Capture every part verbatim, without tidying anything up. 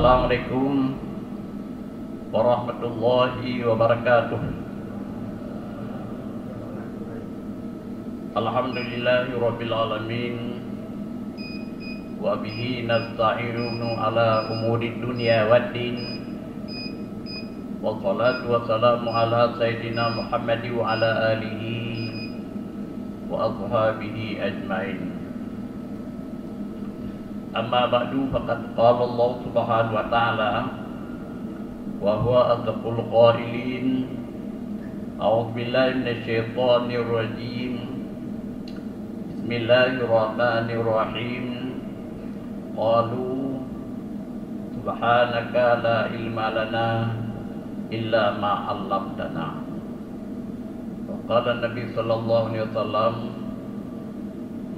Assalamualaikum warahmatullahi wabarakatuh. Alhamdulillahirabbil alamin. Wa bihi nasta'inu ala umurid dunya waddin. Wassalatu wassalamu ala sayyidina Muhammad wa ala alihi wa ashabihi ajmain. Amma ba'du, faqad qala Allah subhanahu wa ta'ala, wa huwa asdaqul qailin, a'udzu billahi minasy syaithanir rajim. Bismillahirrahmanirrahim. Qalu subhanaka la ilma lana illa ma 'allamtana. Wa qala Nabi sallallahu alaihi wasallam,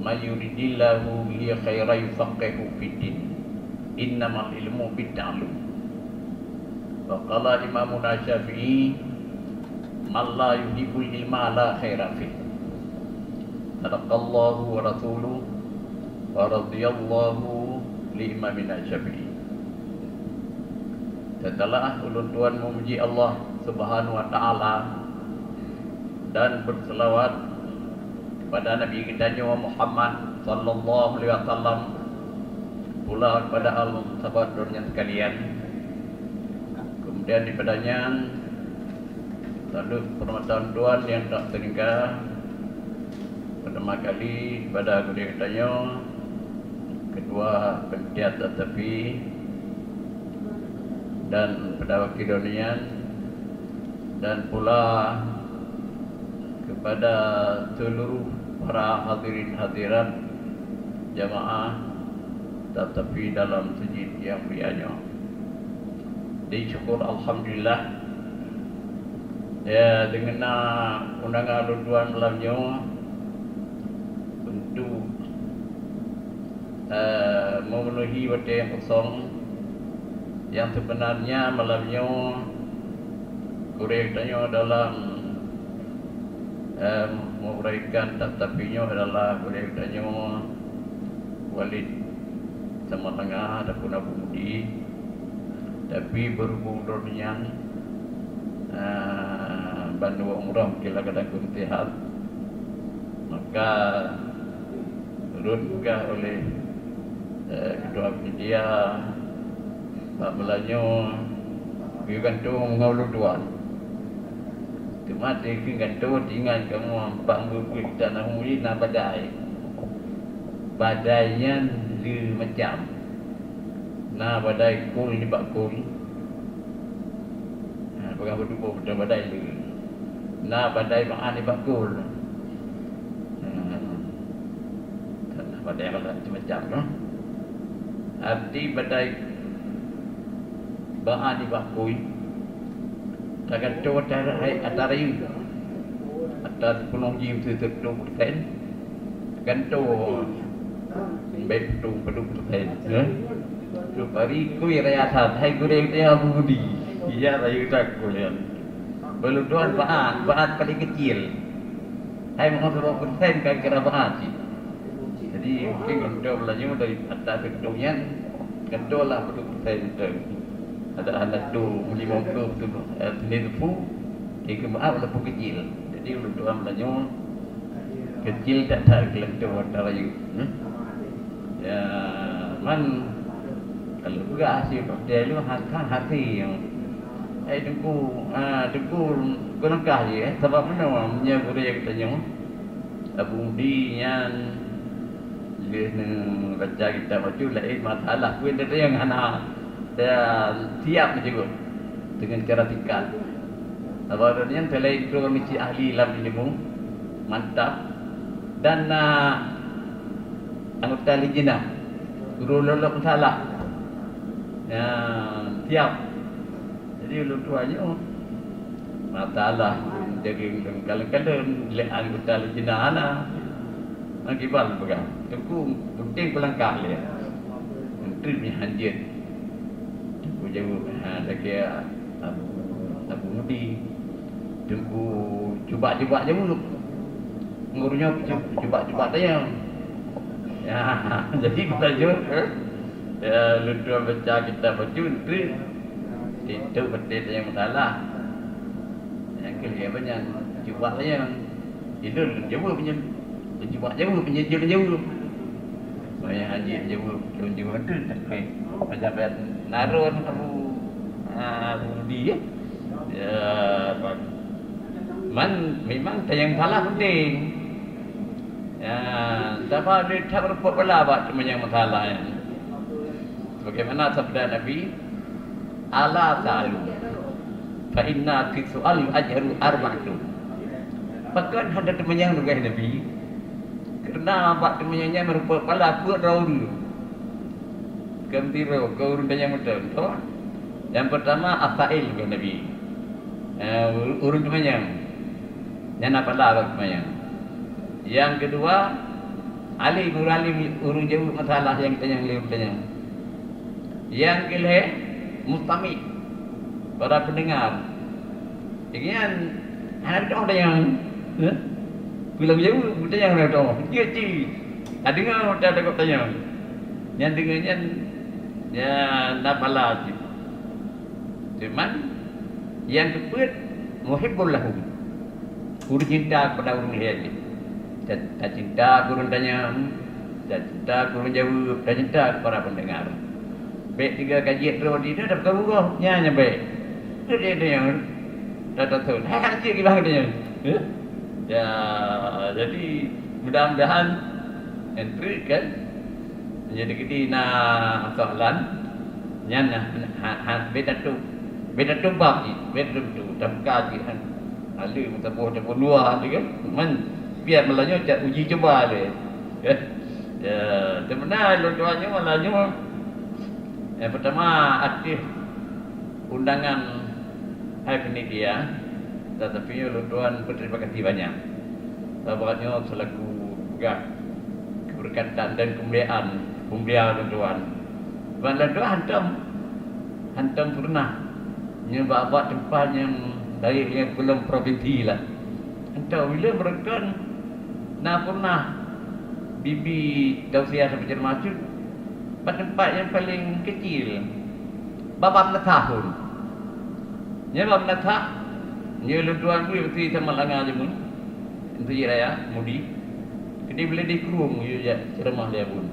"Man yuridillahu bihi khairan yufaqqihhu fid din. Innamal ilmu bit ta'allum." Wa qala Imamuna Syafi'i, "Man la yuhibbul ilma la khaira fih." Sadaqallahu wa rasuluh, wa radhiyallahu li Imamina Syafi'i. Setelah ulôn tuan memuji Allah Subhanahu wa Ta'ala dan berselawat kepada Nabi geutanyoe Muhammad sallallahu alaihi wasallam, pula kepada al sahabat nyan sekalian. Kemudian daripada nyan, salut horeumat ulôn tuan nyang tak teuringka, pertama kali kepada gurée geutanyoe, ketua panitia tatapi dan pada wakil donya nyan, dan pula kepada seluruh para hadirin hadirat jamaah tatapi dalam sujid yang mulia nyoe. Jadi syukur alhamdulillah, ya, deungon na undangan ulôn tuan malam nyoe untuk eh, memenuhi watée nyang kosong. Nyang seubeunarnya malam nyoe gurée tanyoe dalam, eh, meuraikan tatapi nyoe adalah gurée tanyoe Walid Samalanga ataupun Abu Mudi. Tapi berhubung droe nyan, eh, bandua umroh mungkin lah kadang kurang sihat, maka rhot peugah oleh, eh, ketua panitia bak meulanyoe, geuyue gantoe ngon ulôn tuan. Teuma teukeue gantoe teuingat kamoe bak meubeuet tanah ui na badai. Badai nyan le macam. Na badai kul nibak kul. Ha, peugah beutuboh beutôi badai le. Na badai meu'ah nibak kul. Ha. Badai macam-macam tu. Arti badai meu'ah nibak kul. Tagantoe ata hai ata rayeuk. Ata sipulong jih meusti sireutoh peusen. Gantoe bèk peutung padum peusen, eh? Supari kui raya that, hai gurèe teuh Abu Budi. Iya, rayeuk that kui nyan. Beuleudoan baat, baat paleng keucil. Hai meu'ah sireutôh peusen ka kira baat cit. Jadi mungkin gantoe beulanyoe dari ata sireutoh nyan, gantoe lah padum peusen teuh. Ada hana tu limong ploh tu, eh, seni teupeu, keu maaf walaupun kecil. Jadi ulôn tuan beulanyoe kecil that-that keu lôn tuan ata rayeuk. Hmm? Ya, man kalau peugah hase peugah lôn hase, hase. Eh, Teungku, ah, Teungku, geuh langkah jih, eh, sabab meunoe meunyoe gurèe geutanyoe. Abu Mudi nyan lheueh neubaca kitab bacut laén masalah, peue teuh nyang hana siap meujeuet deungon cara singkat. Sabab droeneuh nyan selain droeneuh cit ahli lam ilmu mantap dan na anggota lajnah guru lolok masalah. Nyan siap. Jadi ulôn tuan nyoe masalah jadi kalon-kalon lé anggota lajnah na. Akibat peugah, Teungku, penting peulangkah lé. Menteri nyan hanjeuet. Teungku jaweueb, ha, lagèe Abu, Abu Mudi. Teungku jubak-jubak jaweueb. Gurèe nyoe jubak-jubak tanyong. Ya, jadi geutanyoe, eh, Ya, lôn tuan baca kitab bacut treuk, itu beutôi nyang masalah. Nyang keu lhèe nyan, cuba tanyong. Ilôn jaweueb nyan. Cuba jaweueb nyan, jeuet jaweueb. Banyak haji jaweueb, lôn jaweueb tu tak keu. Macam Narun Abu, ah, Abu Rudi, ya. Ya, man, memang tanyong salah penting. Ya, sabab dia tak berbuat bela bak teumanyong masalah nyan. Sebagaimana sabda Nabi, "Ala ta'alu, fa inna fi su'al ajharu arba'atun." Pakon hana teumanyong, peugah Nabi? Karena bak teumanyong nyan meurumpok pala peuet droe ureueng. Keu sidroe, keu ureueng tanyong mantong, toh? Nyang peurtama, as-sa'il, peugah Nabi. Eh, ureueng teumanyong. Nyan na pala bak teumanyong. Nyang keudua, alim, ureueng alim, ureueng jaweueb masalah nyang tanyong lé ureueng tanyong. Nyang keulhèe, mustami', para pendengar. Ingat, hana beutôi tanyong. Heh? Pulang jaweueb, tanyong hana beutôi. Jeuet cit. Ka deungoe, takot tanyong. Nyan deungoe nyan, ya, na pala cit. Cuman, nyang keupeuet, muhibbul lahum. Ureueng cinta kepada ureueng lhèe jih. Ta-, tacinta keu ureueng tanyong, tacinta keu ureueng jaweueb, tacinta keu para pendengar. Bèk tiga kajiet droe di na, tapi ka rugoh, nyan nyang bèk. Keu dia tanyong, ta-, ta-, ta-, hai, hai, cit, gimana tanyong? Heh? Ya, jadi, mudah-mudahan, nyan treuk kan, jadi, keudéh na soalan, nyan na, ha, ha, beda tu, beda tu bab ni, beda tu, tapi kaji kan, lalu meusaboh-saboh dua tu kan, man, biar meulayeue cak uji cuba dia. Ya, ya, sebenarnya lôn tuan nyoe, meulayeue, yang pertama, aktif undangan hai panitia, tetapi nyoe lôn tuan berterima kasih banyak. Sabab nyoe selaku peugah keberkatan dan kemuliaan peumulia lôn tuan. Ban lôn tuan hantom, hantom pernah nyoe bak-bak teumpat nyang dari lhèe gohlom provinsi lah. Hantom bila beureukan na pernah bibi tausiah sampoe ceramah cut bak teumpat nyang paleng kecil. Bak-bak meunasah phon. Nyan bak meunasah, nyoe lôn tuan bui meusti sama langa jameun. Meuseujid raya, Mudi. Keudéh beuledeh krueng yue jak ceuramah lé Abon.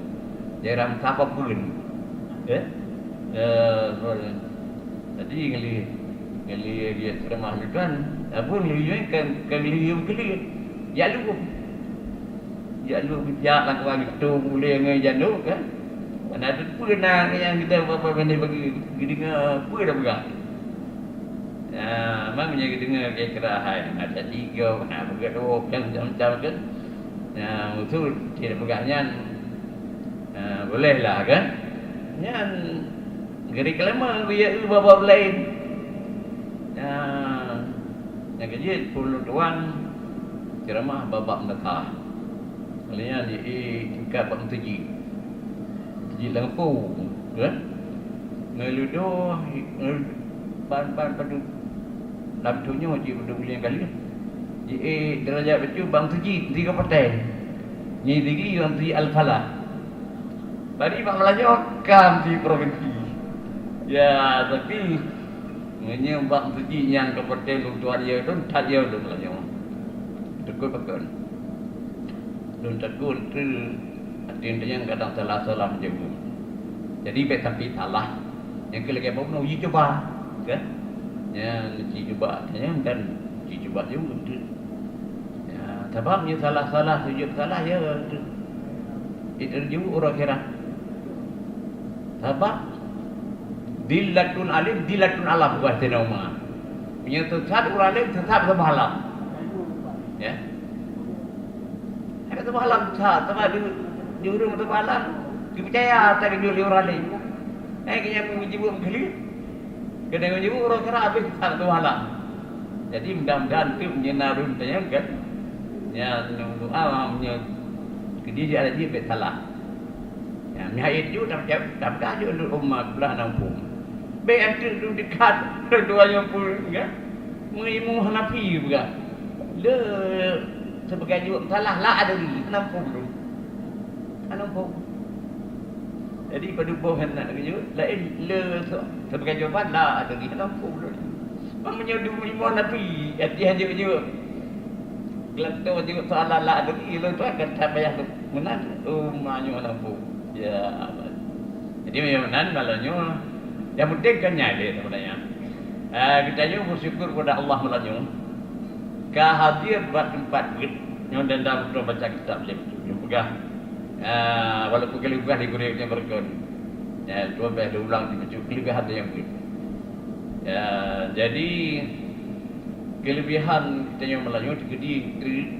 Daerah Meusapa Peuen. Eh? Eh, jadi ngeuli, ngeuli yue ceuramah lôn tuan, Abon ngeuli yue kan, kan ngeuli yue keuleuh. Jak lôn. Jak lôn bijak lam keubah geutung ulée ngon janok kan. Mana teupeue na nyang geutanyoe bak-bak bandée bagi geudeungoe peue dah peugah. Ya, memang meunyoe geudeungoe kira-kira hai, na jadi gob, na beugét rôb, macam-macam kan. Ya, musul tidak peugah nyan. Ya, boleh lah kan. Nyan geri kelima geuya eu bab-bab laén. Ya, nyang keujeuet pun lôn tuan ceuramah bab-bab meunasah. Kali nyan di tingkat bak meuseujid. Meuseujid lam gampông, kan? Ngeuludoh, ngeul-, ban-ban padub lam donya jih padub buleuen kali. Jiék deurajat bacut bak meuseujid, di kabupaten. Nyi digi bak meuseujid Al-Falah. Tadi bak Meulajoe ka meuseujid provinsi. Ya, tapi meunyoe bak meuseujid nyang kabupaten lôn tuan ya, lôn that ya lôn Meulajoe. Teukot pakon. Lôn takot tu, até nyang kadang salah-salah jaweueb. Jadi, bèk sampai salah. Nyang keu lagèe bunoe uji cuba, kan? Nyan uji cuba, nyan kan uji cuba jaweueb tu. Ya, sabab nyoe salah-salah, sujud salah, ya, tu. Itu jaweueb uroe akhirat. Sabab, dillatul alim, dillatul alam, bukan sinoma. Meunyoe sesat ureueng alim, sesat saboh alam. Ya. Ada saboh alam sesat, sabab di, di ureueng saboh alam, dipeucaya ata geujok lé ureueng alim. Eh, keu nyang meujibeuet meukeuleuh. Keuneuk meujibeuet uroe kira habéh sesat saboh alam. Jadi, mudah-mudahan tu meunyoe na ureueng tanyong kan. Nyan, doa meunyoe keudeh ada jih bèk salah. Ya, meuhai ju, tapi, tapi dah ju lôn umat blah na muphom. Bèk anteuk lôn dekat, lôn tuan nyang pun, ya. Meuilmu Hanafi juga. Le, sebagai jaweueb salah, la adri, hana muphom lôn. Hana muphom. Jadi padum boh hana geujaweueb, laén le so-, sebagai jawaban la adri hana mampu lôn. Meunyoe dum limong nabi, hati hana jaweueb-jaweueb. Geulak jaweueb soalan la adri, lôn tu akan that payah lôn. Meunan, oh, meunyoe hana mampu. Ya, jadi meunyoe meunan malam nyoe, yang penting kan nyai lé sebenarnya. Ah, kita nyoe bersyukur kepada Allah malam nyoe. Ka hadir bak teumpat beuet nyoe dan dah beutôi baca kitab lé beutôi. Nyoe peugah, ah, walaupun ka lheueh peugah di gurée nyang beureugon. Ya, dua belas ulang di bacut kelebihan tu nyang beuet. Ya, jadi kelebihan kita nyoe malam nyoe teukeudi kri-,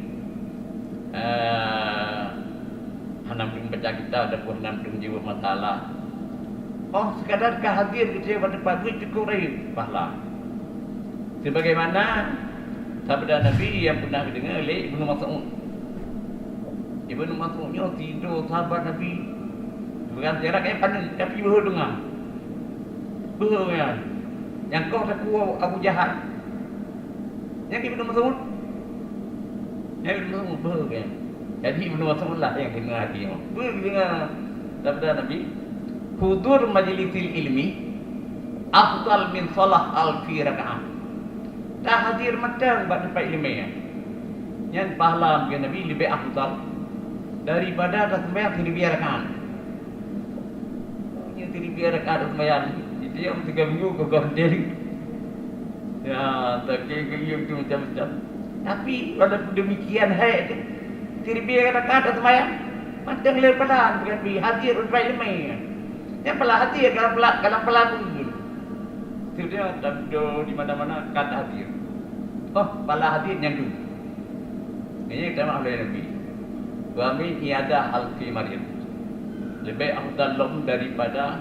ah, hana meuteumé baca kitab ataupun hana meuteumé jaweueb masalah. Oh, sekadar ka hadir kita nyoe bak teumpat beuet cukup rayeuk pahala. Sebagaimana sabda Nabi yang pernah didengar oleh Ibnu Mas'ud. Ibnu Mas'ud nyoe sidroe sahabat Nabi. Bukan jarak yang panas, tapi beuhe deungoe. Beuhe nyan. Nyang koh takue Abu Jahal. Nyang Ibnu Mas'ud. Nyang Ibnu Mas'ud beuhe nyan. Jadi Ibnu Mas'ud lah nyang deungoe hati nyoe. Beuhe deungoe sabda Nabi, "Hudur majlisil ilmi afdal min salah alfi rakaah." Tahadir mantong bak teumpat ileumèe nyan, pahala bagi Nabi leubeh afdal daripada taseumayang siribèe rakaat. Nyoe siribèe rakaat taseumayang, itu yang tiga minggu keu goh deh. Ya, tapi keu tu macam-macam. Tapi walaupun demikian, hai tu, siribèe rakaat taseumayang, mantong le pahala bagi Nabi hadir bak teumpat ileumèe. Nyang pala hadir dalam pela-, dalam pelaku. Sudah tabdo di mana-mana kan hadir. Oh, pala hadir nyan tu. Ini tema oleh Nabi. Wa min iyadah alfi marid. Lebih afdal lom daripada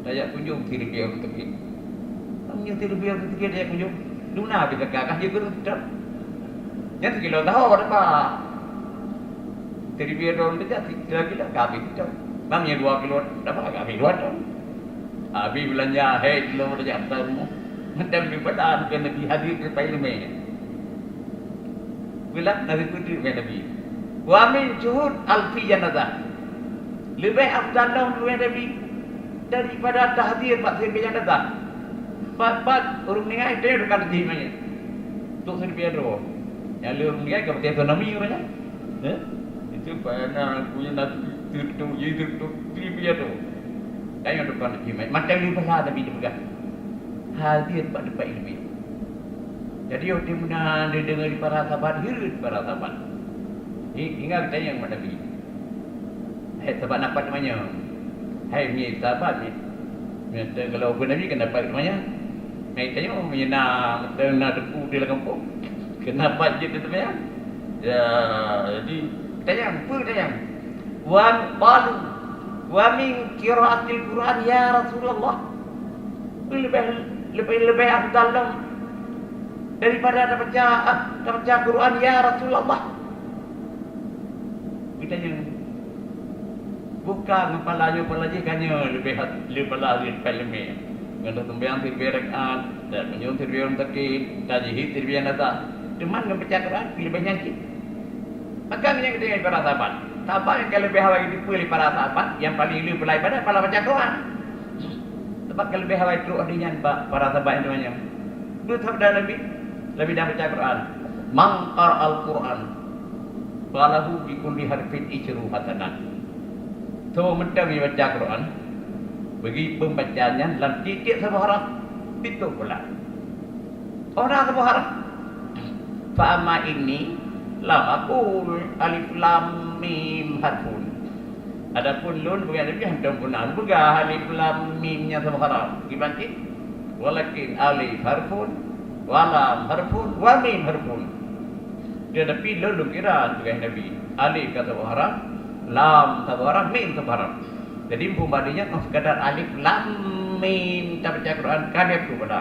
tajak kunjung siribèe ureueng sakét. Nyoe siribèe ureueng sakét tajak kunjung. Duna kita kakak je guru tetap. Nyan sikilo tahu ada, Pak. Siribèe droe teuka sikilo-kilo ka habéh teuh. Bang nyang dua kilo dapat ka habéh dua ton. Habéh beulanja hai kilo teuka ateueh rumoh. Mantong daripada keu Nabi hadir keu ileumèe. Peulah Nabi peuduek ngon Nabi. Wa min syuhud alfi janazah. Leubeh afdal lom leubeh Nabi daripada tahdir bak siribèe janazah. Pat-pat ureueng meuninggai teuh dekat jih manyét. Tok siribèe droe. Nyang lheueh meuninggai ka pakai tsunami ureueng nyan. Eh? Itu payah na kuya na tutup, ya tutup, tibi ya tu. Kayu depan lagi mai. Macam ni pasal Nabi dipeugah. Hadir bak teumpat ileumèe. Jadi, oh, di mana dia dengar di para sahabat, hireuen di para sahabat. Hi-, hingga kita yang mat Nabi. Hai sahabat napat teumanyong. Hai mi sahabat mi. Meuteun kalau ubé Nabi kan dapat teumanyong. Hai tanyoe mi na meuteun na teungku di lam gampông. Keunapat jeuet teumanyong. Ya, jadi tanyong, peue tanyong? Wa qalu, "Wa min qiraatil Qur'an ya Rasulullah?" Leubeh, leubeh, leubeh afdal lom daripada tabaca, ah, tabaca Qur'an ya Rasulullah. Geutanyong, buka ngon pala nyoe, pala jih ka nyoe leubeh hat-, leubeh pala leubeh ileumèe. Ngon taseumayang siribèe rakaat, dan meunyoe siribèe ureueng sakét, tajihid siribèe nyang data. Teuma ngon baca Quran leubeh nyan cit. Maka ngon nyang geutanyoe para sahabat. Sahabat nyang ka leubeh awai geuteupeue lé para sahabat, nyang paleng le pula ibadat pala baca Quran. Sabab ka leubeh awai trok lé nyan bak para sahabat nyan. Beusabda Nabi, Nabi dah baca Quran, "Man qara'al Quran, falahu bi kulli harfin isyru hasanah." Soe mantong nyang baca Quran, bagi pembaca nyan lam tiep-tiep saboh haraf, piôh blah. Ora saboh haraf. Fa amma inni lam aqul alif lam mim harfun. Adapun lôn bagi Nabi hantom pernah peugah alif lam mim nyan saboh haraf. Kiban cit? Walakin alif harfun, wa lam harfun, wa mim harfun. Tetapi lôn lôn kira peugah Nabi, alif ka saboh haraf, lam saboh haraf, mim saboh haraf. Jadi, muphom bak nyan, oh, sekadar alif lam mim tabaca Quran, ka lheueh peue bala.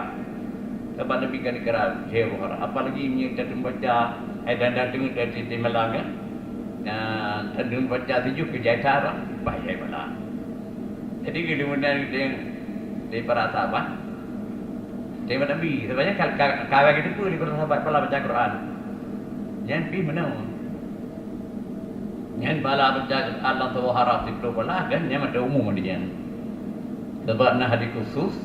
Sabab Nabi ka neukira lhèe boh haraf. Apalagi meunyoe tateumé baca, hai dan-dan teungeut dari Timbalan kan. Nah, tateumé baca tujoh keu jai cara, bah jai bala. Jadi, geuleumeunang deungon, deungon para sahabat. Deungon Nabi, sebenarnya ka, ka, ka lagèe teupeu lé para sahabat pala baca Quran. Nyan pih meunoe. Nyan bala baca Quran lam saboh haraf siplôh bala kan, nyan mata umum di nyan. Sebab na hadis khusus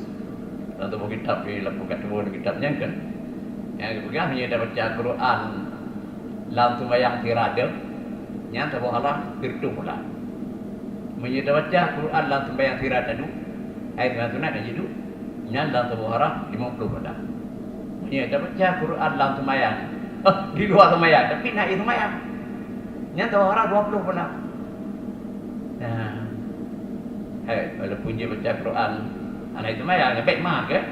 lam saboh kitab, di lampôh ka tuwoe kitab nyan kan. Nyang geupeugah meunyoe tabaca Quran lam sumbayang sira deuh, nyan saboh haraf sireutôh bala. Meunyoe tabaca Quran lam sumbayang sira taduek, ai sunat-sunat nyang jiduek, nyan lam saboh haraf limong ploh bala. Meunyoe tabaca Quran lam sumbayang, eh, di luwa sumbayang, tapi na ie sumbayang, nyan saboh haraf dua ploh bala. Nah, hai, walaupun jih baca Quran hana ie sumbayang, bèk ma keu?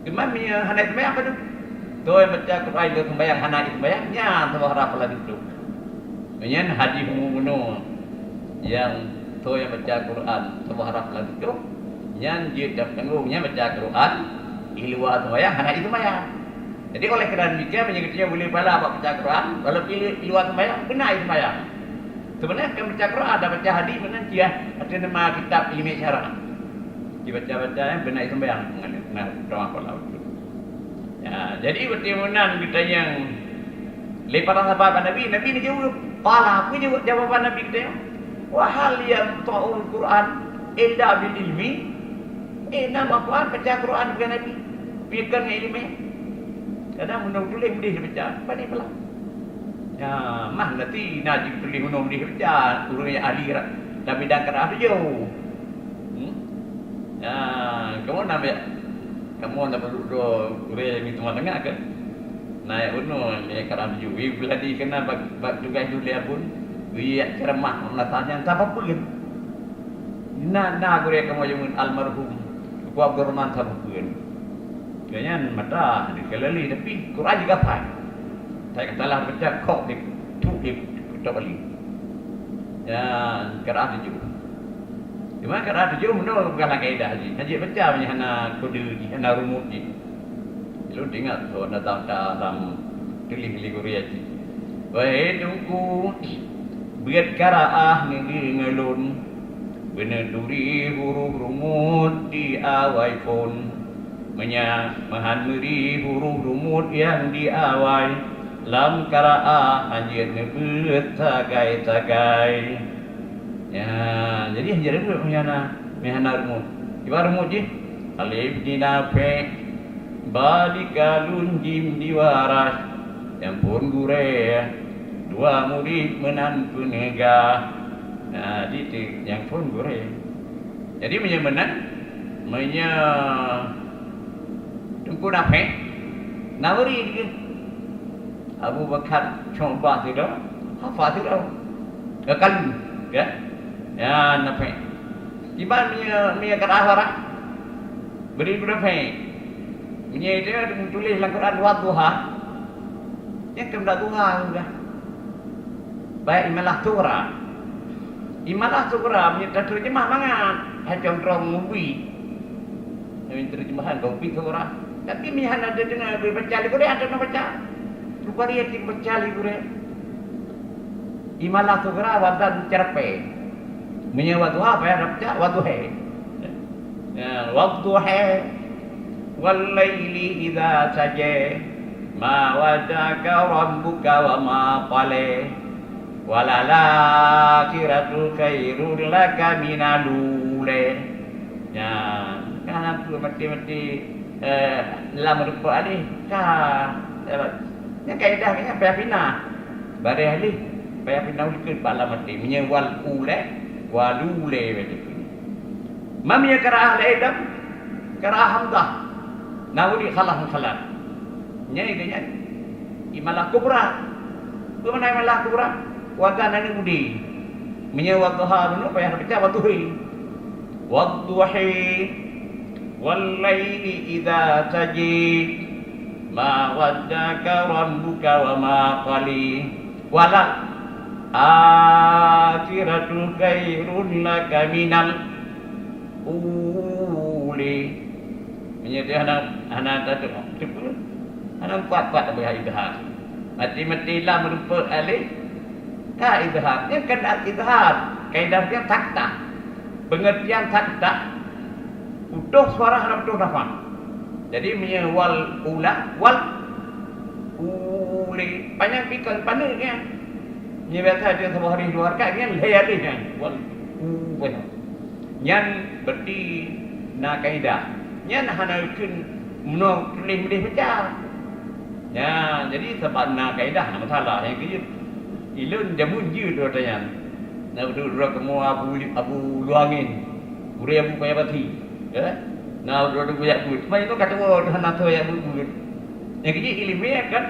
Cuma meunyoe hana ie sumbayang, apa tu? Toh nyang baca Quran di luwa sumbayang hana ie sumbayang, nyan saboh haraf bala sireutôh. Nyan hadis umum bunoe, nyang toh nyang baca Quran saboh haraf bala sireutôh, nyan jeuet tapeutanggong nyan baca Quran di luwa sumbayang hana ie sumbayang. Jadi, oleh karena demikian, meunyoe geutanyoe boleh bala bak baca Quran, walaupun di luwa sumbayang, beuna ie sumbayang. Sebenarnya bukan baca Quran, ada baca hadis, meunan cia, ada nama kitab ilmu syarah. Dibaca-baca, ya, beuna ie sumbayang, nah, doa bala. Ya, jadi, berarti meunan geutanyoe lé para sahabat Nabi, Nabi neujaweueb. Qala, peue jaweueb jawaban Nabi geutanyoe? "Wa hal yanfa'ul Qur'an illa bil ilmi?" Eh, na manfaat baca Quran bukan Nabi? Bukan ngon ileumèe. Kadang meunyoe tuléh meudeh baca, pandai peula. Ya, mah nanti na jituléh meunyoe meudeh baca, ureueng nyang ahli ra-, dalam bidang qiraah tujoh. Hmm? Ya, kamoe na, kamoe na peuduek droe gurèe nyang teuma tengah kan? Na nyang bunoe, nyang qiraah tujoh. Wih, beuladi keunan bak, bak tugaih lôn lé abon. Wih, ceramah, masa nyan sapeue pun. Na, na gurèe kamoe jameun almarhum Teungku Abdurrahman Sabukeuen. Gobnyan mata di Galilea, tapi Quran juga hafai. Saya kata lah baca kok di, tu di, tu kali. Ya, qiraah tujoh. Cuma qiraah tujoh meunyoe bukan lagèe dah jih. Hana jeuet baca meunyoe hana kode jih, hana rumus jih. Lôn teuingat soe na tam-tam tuléh lé gurèe cit. Wahé Teungku, beuet qiraah neudeungoe lôn, beuneuturi huruf rumus di awai phôn. Meunyo meuhan meuri huruf rumus nyang di awai, lam qiraah hanjeuet neubeuet sagai-sagai. Ya, jadi hanjeuet neubeuet meunyo hana, meunyo hana rumus. Kiban rumus jih, alif di Nafi', ba di Qalun, jim di Warasy, nyang phôn gurèe, dua murit meunan peuneugah. Nah, di tu nyang phôn gurèe. Jadi, meunyo meunan, meunyo Teungku Nafi', na meuri di Abu Bakar Syu'bah sidroe, Hafs sidroe. Ke Qalun, ya. Ya, Nafi'. Kiban meunyo, meunyo qiraah Warasy, bri Nafi'. Meunyo itu meutuléh lam Quran, "Wadduha." Nyan keuneuk duha sudah. Baik imalah sughra. Imalah sughra meunyo tateurjemah mangat, hai contoh ngubi. Nyang terjemahan kau pi sughra. Tapi meunyo hana teudeungoe baca lé gurèe, hana baca. Rupa dia tik baca lé gurèe. Imalah sughra wazan cerpe. Meunyo wadduha payah baca wadduhe. Ya, wadduhe. Wal laili idza saja. Ma wadda'aka rabbuka wa ma qala. Wal akhiratu khairul laka minal ula. Ya, kan apa mati-mati, eh, lam rupa alih ka. Eh, nyan kaedah nyan payah pinah. Bareh alih payah pinah ulikeuet bak lam mati. Meunyo wal ula, walule begitu. Mam ya qiraah laén dam, qiraah hamzah. Na ulik khalaf mukhalaf. Nyan, nyan. Imalah kubra. Peue makna imalah kubra? Wazan aneuk budi. Meunyo wadduha dulu payah baca wadduhi. Wadduhi. Wal laili idza saja. Ma wadda'aka rabbuka wa ma qala. Wala akhiratu khairul laka minal ula. Meunyo dia hana, hana tatu, hana kuat-kuat lagèe idhar. Mati-mati lam rupa alif, ka idhar. Nyan kan al-idhar. Kaidah dia taktah. Pengertian taktah, putôh suara hana putôh nafas. Jadi, meunyo wal ula, wal uli. Panyang pikon paneuk nyan. Nyoe biasa dia saboh hari dua rakaat, nyan lhèe hari nyan. Wal, uh, nyan berarti na kaidah. Nyan hana kheun meunoe tuléh-tuléh baca. Nyan, jadi sabab na kaidah, na masalah. Nyang keujeuet, ilôn jameun jeuet lôn tanyong. Na beutôi droe kamoe Abu, Abu Luangin. Ureueng Abu Paya Pati. Ya? Na droe-droe jak beuet. Cuma itu kata, "Oh, hana soe jak beuet-beuet." Nyang keujeuet ileumèe kan?